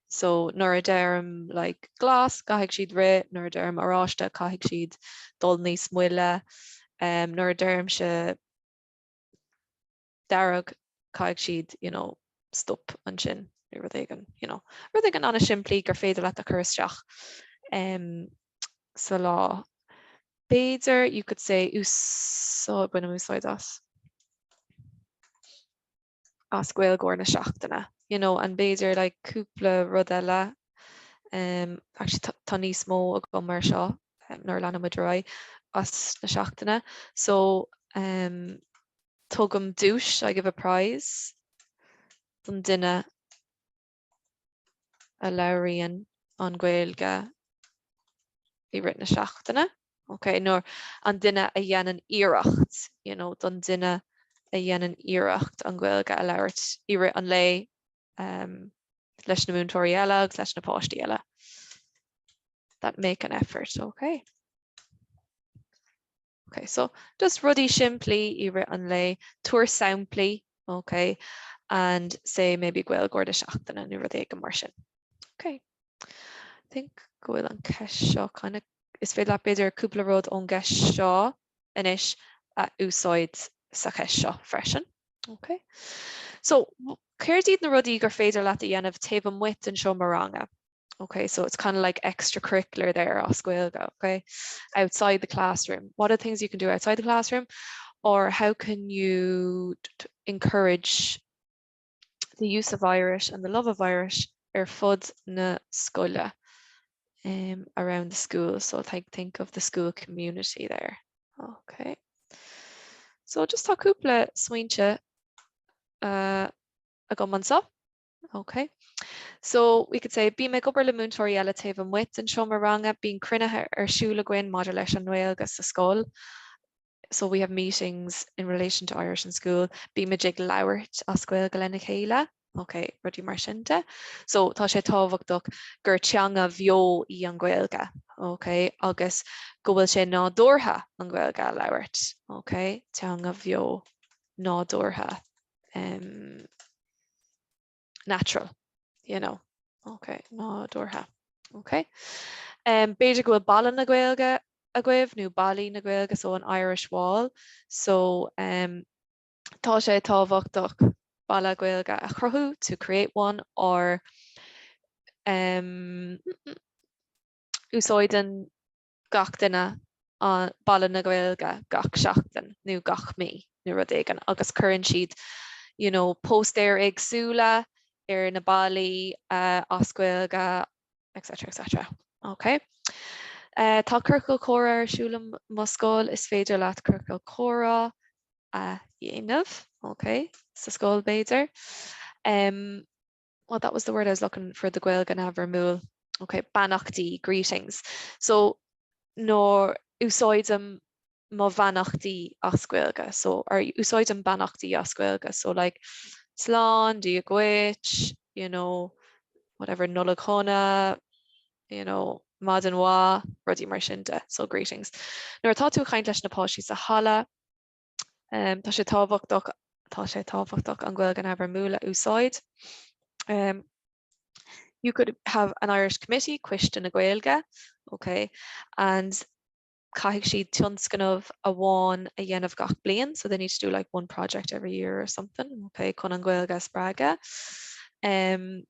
So nuair a deirim like glas caithfidh siad rith, nuair a deirim oráiste caithfidh siad dul níos moille, um, nuair a deirimse dearg caithfidh siad you know, stop ansin nó rud éigin, you know. Rud éigin an-simplí gur féidir leat a chur isteach um, sa lá. B'fhéidir you could say úsáid, bainim úsáid as as Gaeilgeoir na seachtaine. You know, and b'fhéidir like cúpla rud eile um, actually tá, tá níos mó agam mar seo um, nuair a leanann muid ar aghaidh as na seachtaine. So um, tugaim duais, I give a prize, don duine a labhraíonn an Ghaeilge i rith na seachtaine. Ok, nó an duine a dhéanann iarracht, you know, don duine a dhéanann iarracht an Ghaeilge a labhairt i rith an lae um, leis na múinteoirí eile agus leis na páistí eile. That make an effort, okay. Ok, so just rudaí simplí i rith an lae, tabhair samplaí, ok, and say maybe Gaeilgeoir na seachtaine nó rud éigin mar sin. Ok, I think go bhfuil an ceist seo kind of, is féidir leat b'fhéidir cúpla rud ón gceist seo anois a úsáid sa cheist seo freisin. Ok, so céard iad na rudaí gur féidir leat a dhéanamh taobh amuigh den seomra ranga? Okay, so it's kind of like extracurricular there as Gaeilge, okay? Outside the classroom. What are things you can do outside the classroom? Or how can you encourage the use of Irish and the love of Irish ar fud na scoile um, around the school. So think, think of the school community there. Okay. So just tá cúpla smaointe uh, agam anseo. Ok. So, we could say, bím ag obair le múinteoirí eile taobh amuigh den seomra ranga, bíonn cruinnithe ar siúl againn maidir leis an nGaeilge sa scoil. So we have meetings in relation to Irish in school. Bímid ag labhairt as Gaeilge lena chéile. Ok, rudaí mar sin de. So tá sé tábhachtach gur teanga bheo í an Ghaeilge. Ok, agus go bhfuil sé nádúrtha an Ghaeilge a labhairt. Ok, teanga bheo nádúrtha. Um, natural, you know. Ok, nádúrtha. Ok. Um, b'fhéidir go bhfuil balla na Gaeilge agaibh nó ballaí na Gaeilge so an Irish wall. So um, tá sé tábhachtach balla Gaeilge a chruthú to create one or um, úsáideann gach duine balla na Gaeilge gach seachtain nó gach mí nó rud éigin agus cuireann siad you know póstaeir éagsúla ar na ballaí as Gaeilge etc etc. Ok. Tá ciorcal comhrá ar siúl i mo scoil, is féidir leat ciorcal comhrá a dhéanamh, ok, sa scoil b'fhéidir. Um, well that was the word I was looking for the Gaeilge neamhfhoirmiúil. Ok, beannachtaí, greetings. So nuair úsáidim mo bheannachtaí as Gaeilge, so or úsáidim beannachtaí as Gaeilge, so like slán, Dia dhuit, you know, whatever, Nollaig shona, you know, maidin mhaith, rudaí mar sin de, so greetings. Nuair atá tú ag caint leis na páistí sa halla, Um, tá sé tábhachtach tá sé tábhachtach an Ghaeilge neamhfhoirmiúil a úsáid. Um, you could have an Irish committee, Coiste na Gaeilge, okay, and Caithfidh siad tionscnamh amháin a dhéanamh gach bliain, so they need to do like one project every year or something, okay, chun an Ghaeilge a spreagadh. Um,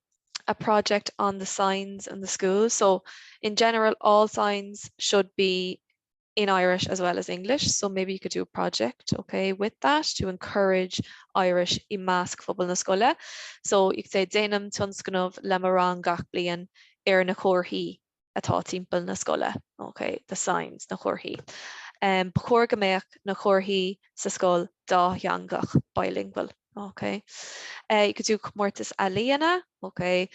a project on the signs in the school. So in general, all signs should be in Irish as well as English. So maybe you could do a project, okay, with that to encourage Irish i measc phobal na scoile. So you could say déanaim tionscnamh le mo rang gach bliain ar na comharthaí atá timpeall na scoile, ok, the signs, na comharthaí. Um, ba chóir go mbeadh na comharthaí sa scoil dátheangach, bilingual, ok. Uh, you could do comórtas ealaíona, ok,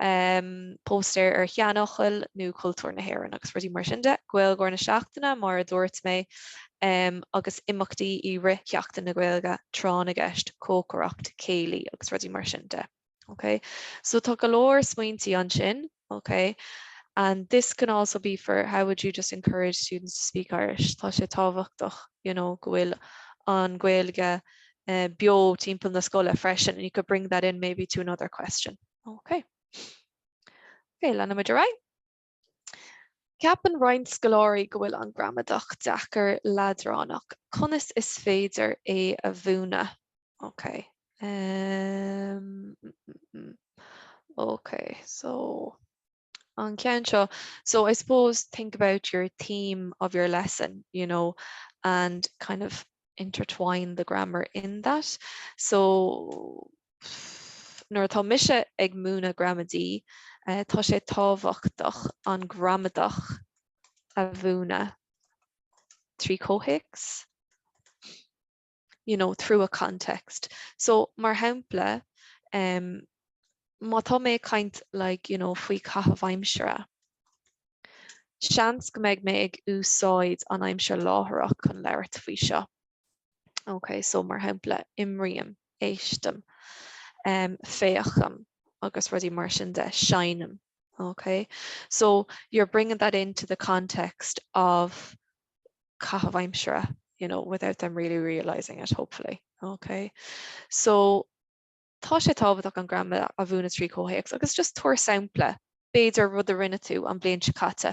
um, póstaer ar sheanfhocail nó cultúr na hÉireann agus rudaí mar sin de. Gaeilgeoir na seachtaine, mar a dúirt mé, um, agus imeachtaí i rith Sheachtain na Gaeilge, tráth na gceist, cócaireacht, céilí agus rudaí mar sin de. Ok, so tá go leor smaointí ansin, ok, and this can also be for how would you just encourage students to speak Irish? Tá sé tábhachtach, you know, go bhfuil an Ghaeilge uh, beo timpeall na scoile freisin, and you could bring that in maybe to another question. Ok. Ok, leanfaimid ar aghaidh. Ceapann roinnt scoláirí go bhfuil an gramadach deacair leadránach. Conas is féidir é a mhúineadh? Ok. Um, ok, so an ceann seo. So I suppose think about your theme of your lesson, you know, and kind of intertwine the grammar in that. So nuair atá mise ag múineadh gramadaí, tá sé tábhachtach an gramadach a mhúineadh trí chomhthéacs, you know, through a context. So mar shampla, um, má tá mé ag caint like, you know, faoi caitheamh aimsire, seans go mbeidh mé ag úsáid an aimsir láithreach chun labhairt faoi seo. Ok, so mar shampla, imrím, éistim, um, féachaim agus rudaí mar sin de, seinnim. Ok, so you're bringing that into the context of caitheamh aimsire, you know, without them really realizing it, hopefully. Ok, so Tá sé tábhachtach an gramadach a mhúineadh trí chomhthéacs agus just tabhair sampla, b'fhéidir rud a rinne tú an bhliain seo caite.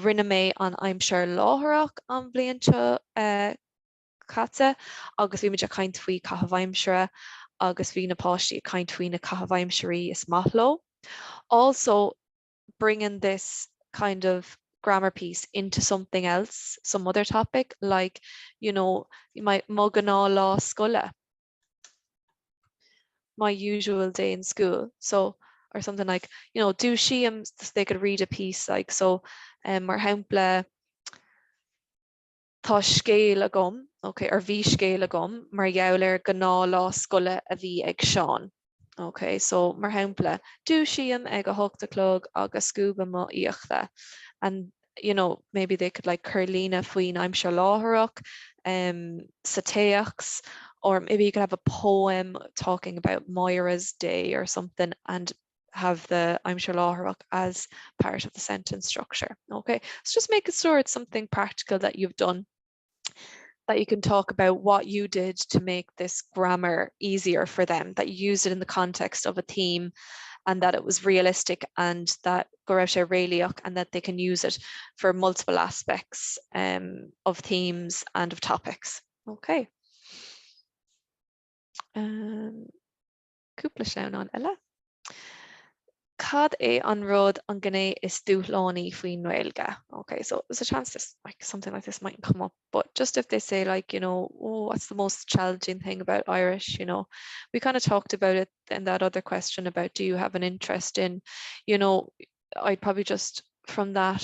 Rinne mé an aimsir láithreach an bhliain seo caite agus bhí muid ag caint faoi caitheamh aimsire agus bhí na páistí ag caint faoi na caithimh aimsirí is maith leo. Also, bringing this kind of grammar piece into something else, some other topic, like, you know, my, mo ghnáthlá scoile. my usual day in school so or something like you know dúisím they could read a piece like so um, mar shampla tá scéal agam okay or bhí scéal agam mar gheall ar ghnáthlá scoile a bhí ag Seán. Okay, so mar shampla dúisím ag a hocht a chlog agus scuabaim mo fhiacla and you know, maybe they could like cur líne faoin aimsir láithreach um, sa téacs or maybe you could have a poem talking about Moira's day or something and have the aimsir láithreach as part of the sentence structure. Okay, so just make it sure it's something practical that you've done that you can talk about what you did to make this grammar easier for them, that you used it in the context of a theme and that it was realistic and that go raibh sé réalaíoch and that they can use it for multiple aspects um, of themes and of topics. Okay. Um, Cúpla sleamhnán eile. Cad é an rud an gné is dúshlánaí faoin nGaeilge? Okay, so there's a chance this like something like this mightn't come up, but just if they say like, you know, oh, what's the most challenging thing about Irish, you know, we kind of talked about it in that other question about do you have an interest in, you know, I'd probably just from that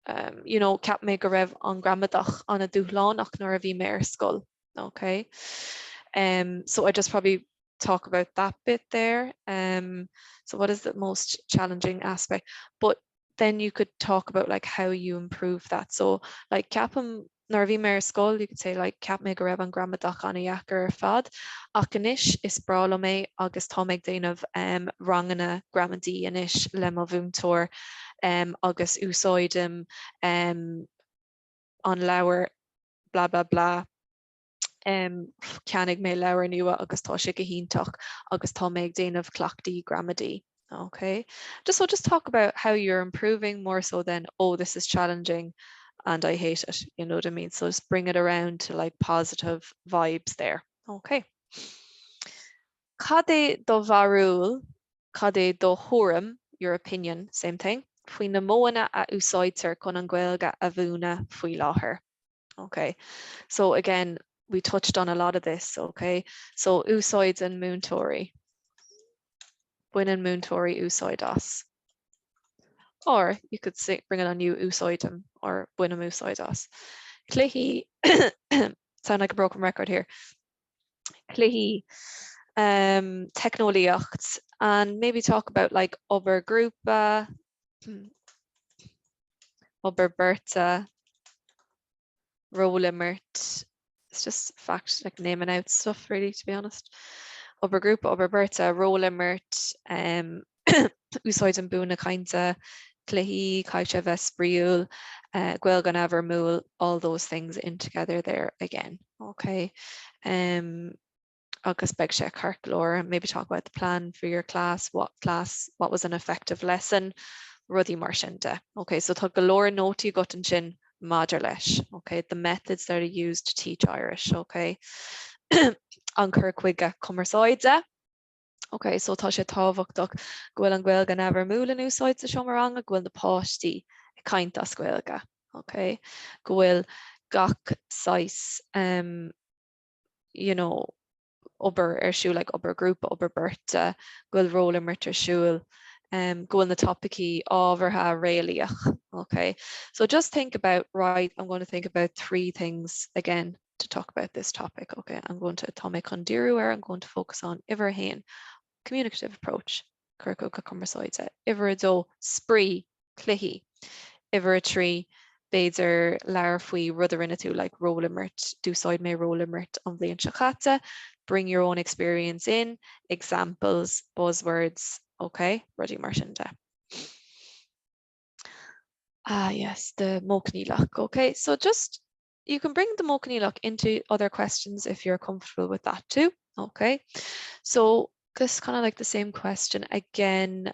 um, you know, cheap mé go raibh an gramadach an-dúshlánach nuair a bhí mé ar scoil. Okay. Um, so I just probably talk about that bit there. Um, so what is the most challenging aspect? But then you could talk about like how you improve that. So like ceapaim nuair a bhí mé ar scoil, you could say like cheap mé go raibh an gramadach an-dheacair ar fad. Ach anois is breá liom é agus tá mé ag déanamh um, ranganna gramadaí anois le mo mhúinteoir um, agus úsáidim um, an leabhar blah blah blah um, cheannaigh mé leabhar nua agus tá sé go hiontach agus tá mé ag déanamh cleachtaí gramadaí. Okay, just so just talk about how you're improving more so than oh this is challenging. and I hate it, you know what I mean? So just bring it around to like positive vibes there. Okay. Cad é do bharúil, cad é do thuairim, your opinion, same thing, faoi na modhanna a úsáidtear chun an Ghaeilge a mhúineadh faoi láthair? Okay. So again, we touched on a lot of this, okay? So úsáideann múinteoirí. Baineann múinteoirí úsáid as. Or you could say, bring it on you úsáidim or bainim úsáid as. Cluichí sound like a broken record here. Cluichí um, teicneolaíocht and maybe talk about like obair grúpa, obair beirte, rólimirt. It's just fact like naming out stuff really to be honest. Obair grúpa, obair beirte, rólimirt, um, úsáidim buanna cainte, cluichí, caithfidh sé a bheith spraíúil, uh, Gaeilge neamhfhoirmiúil, all those things in together there again. Okay. Um, agus beidh sé ceart go leor, maybe talk about the plan for your class, what class, what was an effective lesson, rudaí mar sin de. Okay, so tá go leor nótaí agat ansin maidir leis. Okay, the methods that are used to teach Irish. Okay. an cur chuige cumarsáide. Ok, so tá sé tábhachtach go bhfuil an Ghaeilge neamhfhoirmiúil in úsáid sa seomra ranga, go bhfuil na páistí ag caint as Gaeilge. Ok, go bhfuil gach saghas um, you know, obair ar siúl like obair grúpa, obair beirte, go bhfuil rólimirt ar siúl, um, go bhfuil na topaicí ábhartha réalaíoch. Okay, so just think about, right, I'm going to think about three things again to talk about this topic. Okay, I'm going to tá mé chun díriú ar, I'm going to focus on uimhir a haon, communicative approach, cur chuige cumarsáide, uimhir a dó, spraoi, cluichí, uimhir a trí, b'fhéidir labhair faoi rud a rinne tú like rólimirt, d'úsáid mé rólimirt an bhliain seo caite, bring your own experience in, examples, buzzwords, okay, rudaí mar sin de. Ah yes, the modh coinníollach. Okay, so just you can bring the modh coinníollach into other questions if you're comfortable with that too. Okay, so this kind of like the same question again,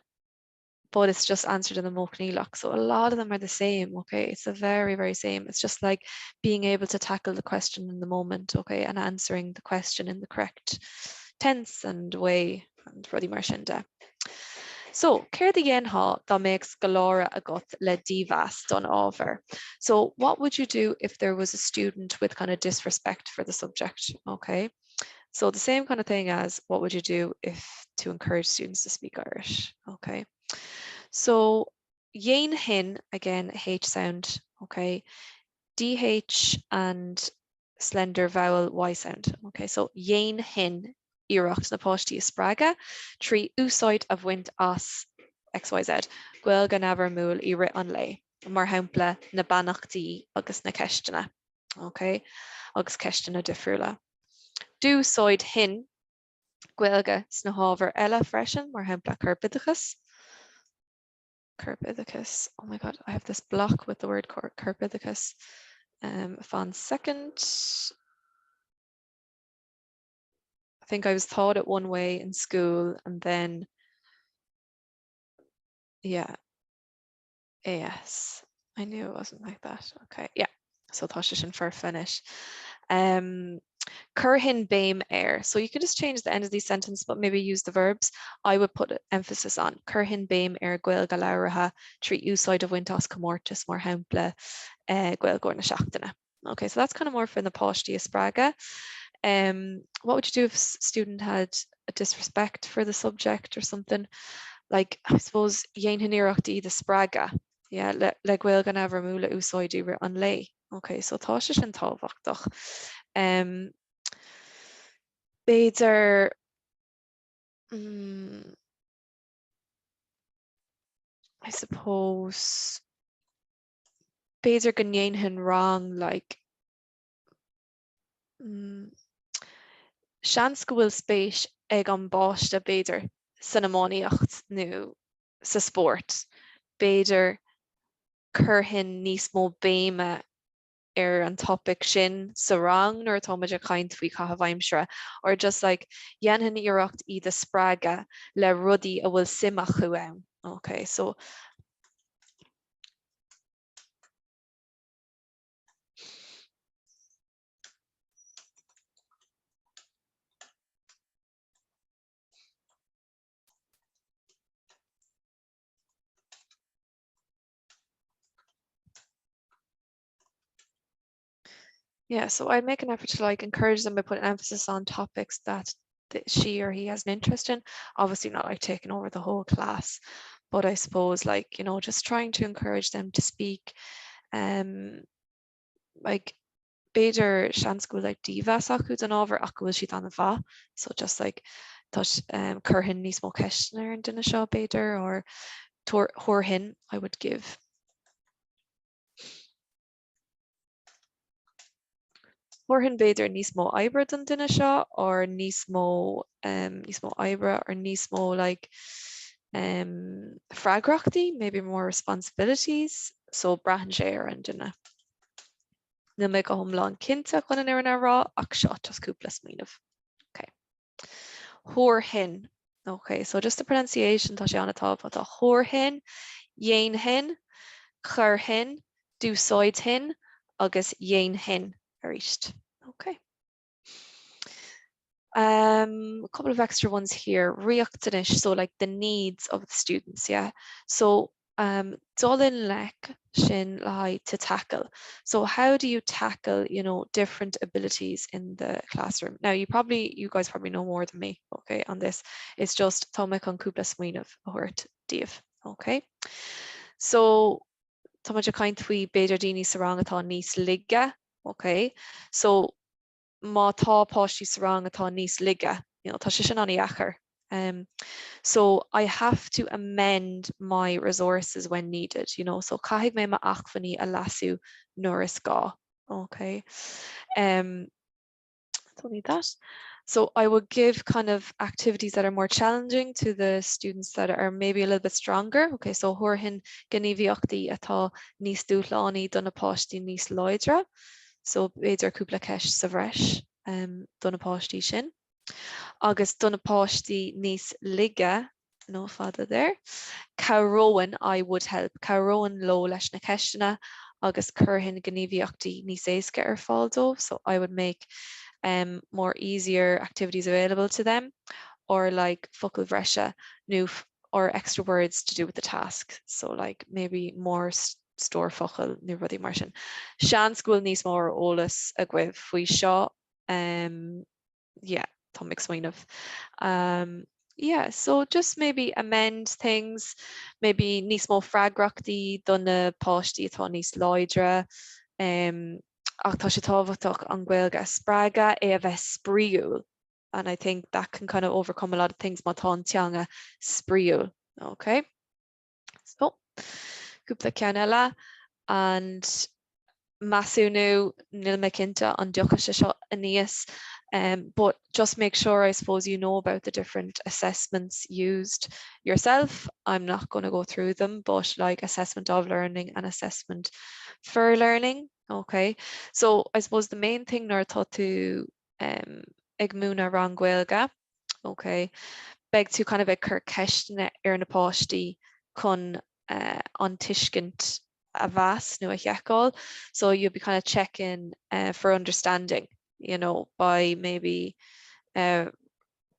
but it's just answered in the modh coinníollach. So a lot of them are the same, okay? It's the very, very same. It's just like being able to tackle the question in the moment, okay, and answering the question in the correct tense and way and rudaí mar sin de. So, céard a dhéanfá dá mbeadh scoláire agat le dímheas don ábhar? So, what would you do if there was a student with kind of disrespect for the subject? Okay. So the same kind of thing as what would you do if to encourage students to speak Irish? Okay. So dhéanfainn, again, H sound, okay? DH and slender vowel Y sound. Okay, so dhéanfainn iarracht na páistí a spreagadh trí úsáid a bhaint as XYZ, Gaeilge neamhfhoirmiúil i rith an lae, mar shampla na beannachtaí agus na ceisteanna. Okay, agus ceisteanna difriúla. D'úsáidfinn Gaeilge sna hábhair eile freisin, mar shampla corpoideachas. Corpoideachas. Oh my god, I have this block with the word corpoideachas. Um, fan second. I think I was taught it one way in school and then yeah AS. I knew it wasn't like that. Okay, yeah. So tá sé sin foirfe anois. Um, Cuirfinn béim ar. So you can just change the end of these sentence, but maybe use the verbs. I would put emphasis on. Cuirfinn béim ar Gaeilge labhartha trí úsáid a bhaint as comórtas mar shampla uh, Gaeilgeoir na seachtaine. Okay, so that's kind of more for na páistí a spreagadh. Um, what would you do if a student had a disrespect for the subject or something? Like, I suppose dhéanfainn iarracht iad a spreagadh yeah, le, le Gaeilge neamhfhoirmiúil a úsáid i rith an lae. Okay, so tá sé sin tábhachtach. Um, B'fhéidir mm, I suppose b'fhéidir go ndéanfainn rang like mm, seans go bhfuil spéis ag an bpáiste b'fhéidir san iománaíocht nó sa spórt. B'fhéidir cuirfinn níos mó béime ar an topic sin sa rang nuair atá muid ag caint faoi caitheamh aimsire or just like dhéanfainn iarracht iad a spreagadh le rudaí a bhfuil suim acu ann. Okay, so. Yeah, so I'd make an effort to like encourage them by putting emphasis on topics that she or he has an interest in. Obviously not like taking over the whole class, but I suppose like, you know, just trying to encourage them to speak um like b'fhéidir seans go bhfuil like dímheas acu don ábhar ach go bhfuil siad an-mhaith so just like tá um chuirfinn níos mó ceisteanna ar an duine seo b'fhéidir or thabharfainn I would give. Thabharfainn b'fhéidir níos mó oibre don duine seo or níos mó um níos mó oibre or níos mó like um freagrachtaí, maybe more responsibilities, so braitheann sé ar an duine. Níl mé go hiomlán cinnte chun an fhírinne a rá ach seo just cúpla smaoineamh. Okay. Thabharfainn. Ok, so just the pronunciation tá sé an-tábhachtach. Thabharfainn, dhéanfainn, chuirfinn, d'úsáidfinn agus dhéanfainn arís. Ok. Um, a couple of extra ones here. Riachtanais, so like the needs of the students, yeah. So um, dul i ngleic sin le haghaidh to tackle. So how do you tackle, you know, different abilities in the classroom? Now you probably, you guys probably know more than me, okay, on this. It's just tá mé chun cúpla smaoineamh a thabhairt daoibh, okay? So tá muid ag caint faoi b'fhéidir daoine sa rang atá níos laige, okay? So má tá páistí sa rang atá níos laige, you know, tá sé sin an-deacair. Um, so I have to amend my resources when needed, you know, so caithfidh mé m'acmhainní a leasú nuair is gá. Okay. Um, don't need that. So I would give kind of activities that are more challenging to the students that are maybe a little bit stronger. Okay, so thabharfainn gníomhaíochtaí atá níos dúshlánaí do na páistí níos láidre. So b'fhéidir cúpla ceist sa bhreis do na páistí sin. Agus do na páistí níos laige, no fada there, cabhróinn, I would help, cabhróinn leo leis na ceisteanna agus chuirfinn gníomhaíochtaí níos éasca ar fáil dóibh, so I would make um, more easier activities available to them or like focail bhreise nó or extra words to do with the task, so like maybe more stór focal nó rudaí mar sin. Seans go bhfuil níos mó ar eolas agaibh faoi seo. Um, yeah, tá mé ag smaoineamh. Um, yeah, so just maybe amend things, maybe níos mó freagrachtaí do na páistí atá níos láidre. Um, ach tá sé tábhachtach an Ghaeilge a spreagadh é a bheith spraíúil. And I think that can kind of overcome a lot of things má tá an teanga spraíúil. Okay. So, cúpla ceann eile and measúnú, níl mé cinnte an dtiocfaidh sé seo aníos um, but just make sure I suppose you know about the different assessments used yourself. I'm not going to go through them, but like assessment of learning and assessment for learning. Okay, so I suppose the main thing nuair atá tú um, ag múineadh rang Gaeilge, ok, beidh tú kind of ag cur ceisteanna ar na páistí chun uh, an tuiscint a mheas nó a sheiceáil. So you'll be kind of checking uh, for understanding, you know, by maybe uh,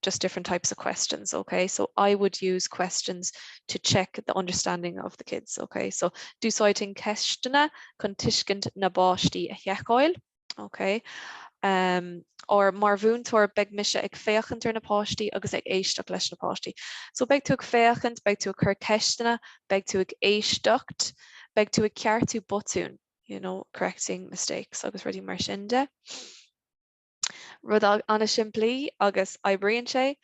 just different types of questions, okay? So I would use questions to check the understanding of the kids, okay? So d'úsáidfinn ceisteanna chun tuiscint na bpáistí a sheiceáil. Ok. Um, or mar mhúinteoir beidh mise ag féachaint ar na páistí agus ag éisteacht leis na páistí. So beidh tú ag féachaint, beidh tú ag cur ceisteanna, beidh tú ag éisteacht, beidh tú ag ceartú botún, you know, correcting mistakes agus rudaí mar sin de. Rud an-simplí agus oibríonn sé.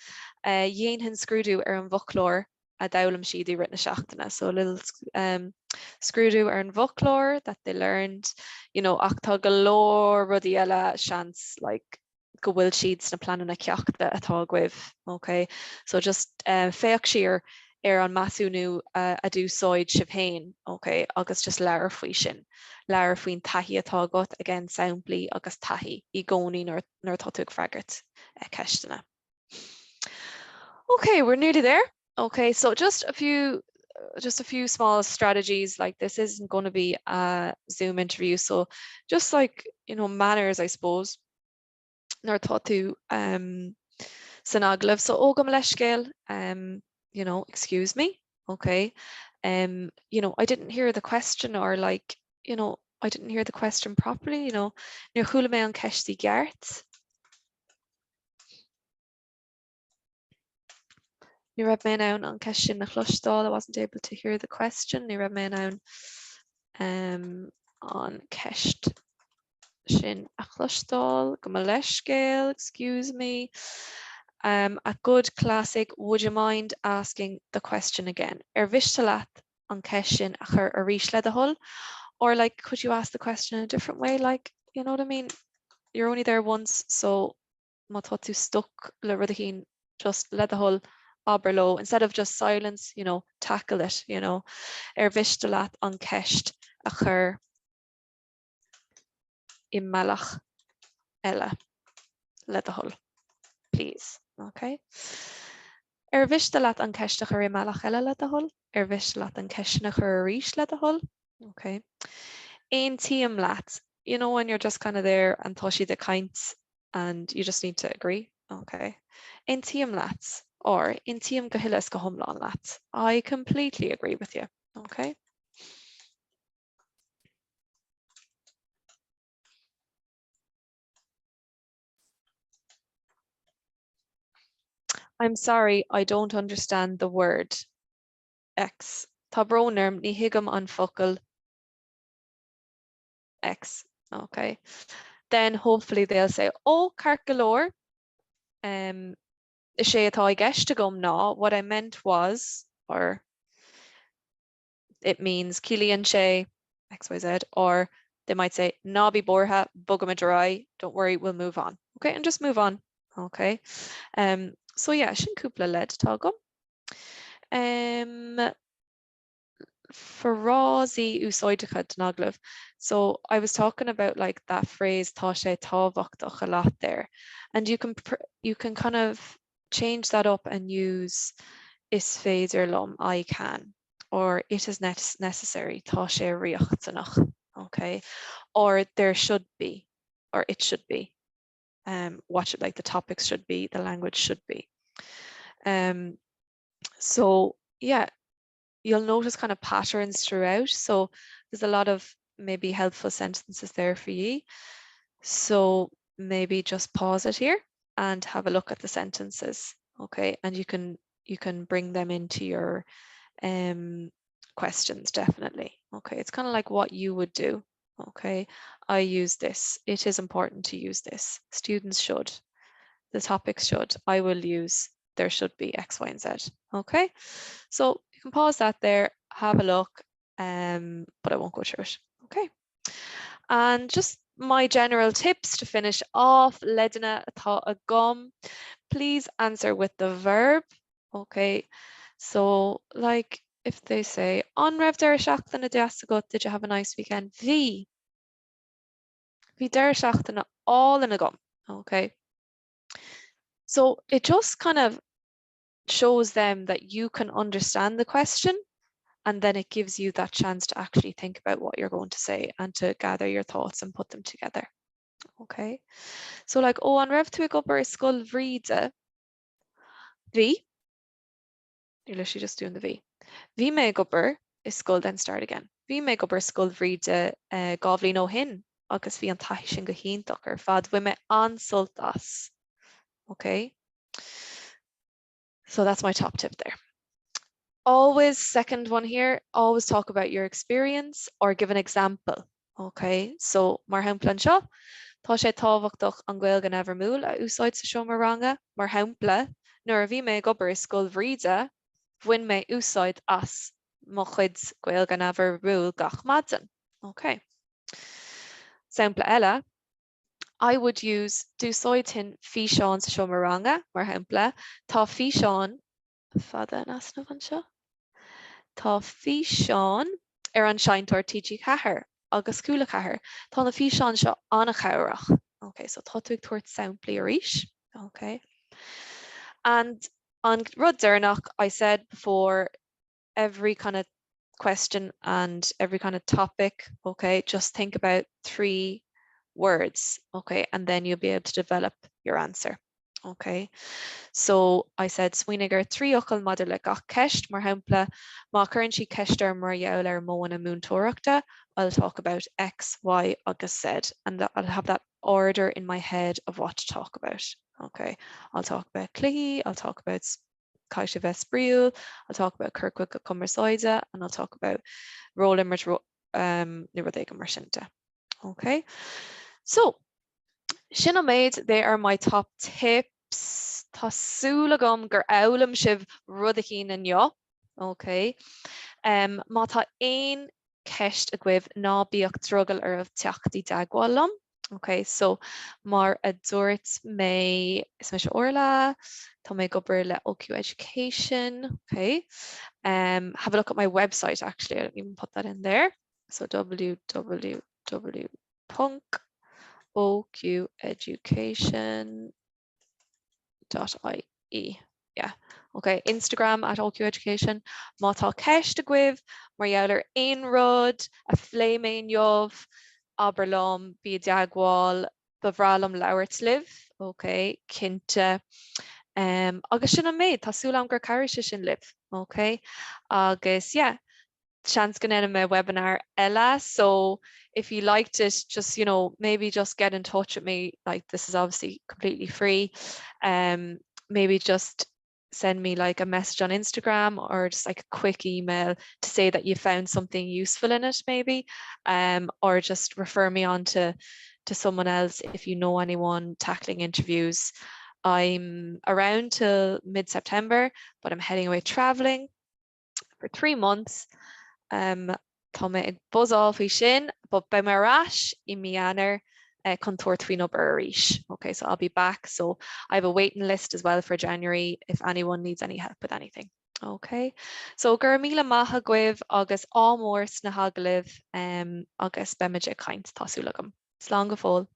Uh, dhéanfainn scrúdú ar an bhfoclóir a d'fhoghlaim siad i rith na seachtaine. So a little um, scrúdú ar an bhfoclóir that they learned, you know, ach tá go leor rudaí eile seans like, go bhfuil siad sna pleananna ceachta atá agaibh. Okay? So just uh, féach siar ar an measúnú uh, a d'úsáid sibh féin, okay? agus just labhair faoi sin. Labhair faoin taithí atá agat, again samplaí agus taithí i gcónaí nuair atá tú ag freagairt uh, ceisteanna. Okay, we're nearly there. Okay, so just a few just a few small strategies like this isn't going to be a Zoom interview so just like you know manners I suppose nuair atá tú um, san agallamh so ó gabh mo leithscéal um, you know excuse me okay um, you know I didn't hear the question or like you know I didn't hear the question properly, you know, níor chuala mé an ceist i gceart. Ní raibh mé in ann an ceist sin a chloisteáil, I wasn't able to hear the question, ní raibh mé in ann um, an ceist sin a chloisteáil, gabh mo leithscéal, excuse me. Um, a good classic, would you mind asking the question again? Ar mhiste leat an ceist sin a chur arís le do thoil? Or like, could you ask the question in a different way? Like, you know what I mean? You're only there once, so má tá tú stuck le rud eicínt, just le do thoil, abair leo, instead of just silence, you know, tackle it, you know. Ar mhiste leat an ceist a chur i mbealach eile le do thoil, please, ok? Ar mhiste leat an ceist a chur i mbealach eile le do thoil? Ar mhiste leat an ceist sin a chur arís le do thoil? Ok. Aontaím leat. You know when you're just kind of there and tá siad ag caint and you just need to agree? Ok. Aontaím leat. Or aontaím go huile is go hiomlán leat. I completely agree with you. Ok. I'm sorry, I don't understand the word X. Tá brón orm, ní thuigim an focal X. Okay. Then hopefully they'll say, oh, ceart go leor. Um, is é atá i gceist agam ná, what I meant was, or it means ciallaíonn sé XYZ or they might say ná bí buartha, bogfaimid ar aghaidh, don't worry, we'll move on. Okay, and just move on. Okay. Um, so yeah, sin cúpla leid atá agam. Um, frásaí úsáideacha don agallamh. So I was talking about like that phrase tá sé tábhachtach a lot there. And you can you can kind of change that up and use is féidir liom, I can, or it is necessary, tá sé riachtanach, okay? Or there should be, or it should be. Um, what should, like the topics should be, the language should be. Um, so yeah, you'll notice kind of patterns throughout. So there's a lot of maybe helpful sentences there for you. So maybe just pause it here and have a look at the sentences. Okay, and you can you can bring them into your um, questions definitely. Okay, it's kind of like what you would do. Okay, I use this. It is important to use this. Students should. The topics should. I will use. There should be X, Y, and Z. Okay, so you can pause that there, have a look, um, but I won't go through it. Okay. And just my general tips to finish off, leideanna atá agam. Please answer with the verb. Okay, so like if they say, An raibh deireadh seachtaine deas agat, did you have a nice weekend? Bhí. Bhí deireadh seachtaine álainn agam. Okay. So it just kind of shows them that you can understand the question and then it gives you that chance to actually think about what you're going to say and to gather your thoughts and put them together. Okay. So like, oh, an raibh tú ag obair i Scoil Bhríde? Bhí. You're literally just doing the bhí. Bhí mé ag obair i scoil then start again. Bhí mé ag obair i Scoil Bhríde eh, dhá bhliain ó shin agus bhí an taithí sin go hiontach ar fad. Bhain mé an-sult as. Okay. So that's my top tip there. Always, second one here, always talk about your experience or give an example. Okay, so mar shampla anseo, tá sé tábhachtach an Ghaeilge neamhfhoirmiúil a úsáid sa seomra ranga. Mar shampla, nuair a bhí mé ag obair i Scoil Bhríde, bhain mé úsáid as mo chuid Gaeilge neamhfhoirmiúil gach maidin. Okay. Sampla eile, I would use d'úsáidfinn físeán sa seomra ranga, mar shampla, tá físeán fada in easnamh anseo. Tá físeáin ar an seinnteoir TG4 agus Cúla 4. Tá na físeáin seo an-chabhrach. Ok, so tá tú ag tabhairt samplaí arís. Ok. And an rud deireanach, I said before, every kind of question and every kind of topic, okay, just think about 3 words, okay, and then you'll be able to develop your answer. Ok, so I said smaoinigh ar 3 fhocal maidir le gach ceist, mar shampla, má chuireann siad ceist orm mar gheall ar modhanna múinteoireachta, I'll talk about X, Y agus Z and I'll have that order in my head of what to talk about. Ok, I'll talk about cluichí, I'll talk about caithfidh sé bheith spraíúil, I'll talk about cur chuige cumarsáide and I'll talk about ról-imirt um, nó rud éigin mar sin de. Ok, so sin an méid, they are my top tips. Tá súil agam gur fhoghlaim sibh rud eicínt inniu. Ok, um, má tá aon ceist agaibh ná bíodh drogall oraibh teacht i dteagmháil liom. Ok, so mar a dúirt mé, is mise Orla, tá mé ag obair le OQ Education, ok. Um, have a look at my website actually, I didn't even put that in there. So www.oqeducation.ie. Yeah. Ok, Instagram at OQ Education. Má tá ceist agaibh mar gheall ar aon rud a phléigh mé inniu, abair liom, bí i dteagmháil, ba bhreá liom labhairt libh, ok, cinnte. Um, agus sin an méid, tá súil agam gur chabhraigh sé sin libh, ok? Agus yeah, seans go ndéanfaidh mé webinar eile so if you liked it just you know maybe just get in touch with me like this is obviously completely free um maybe just send me like a message on Instagram or just like a quick email to say that you found something useful in it maybe um or just refer me on to to someone else if you know anyone tackling interviews. I'm around till mid-September but I'm heading away traveling for 3 months. Um, tá mé ag buzzáil faoi sin, but beidh mé ar ais i mí Eanáir uh, chun tabhairt faoin obair arís. Okay, so I'll be back. So I have a waiting list as well for January if anyone needs any help with anything. Okay, so go raibh míle maith agaibh agus ádh mór sna hagallaimh um, agus beimid ag caint tá súil agam. Slán go fóill.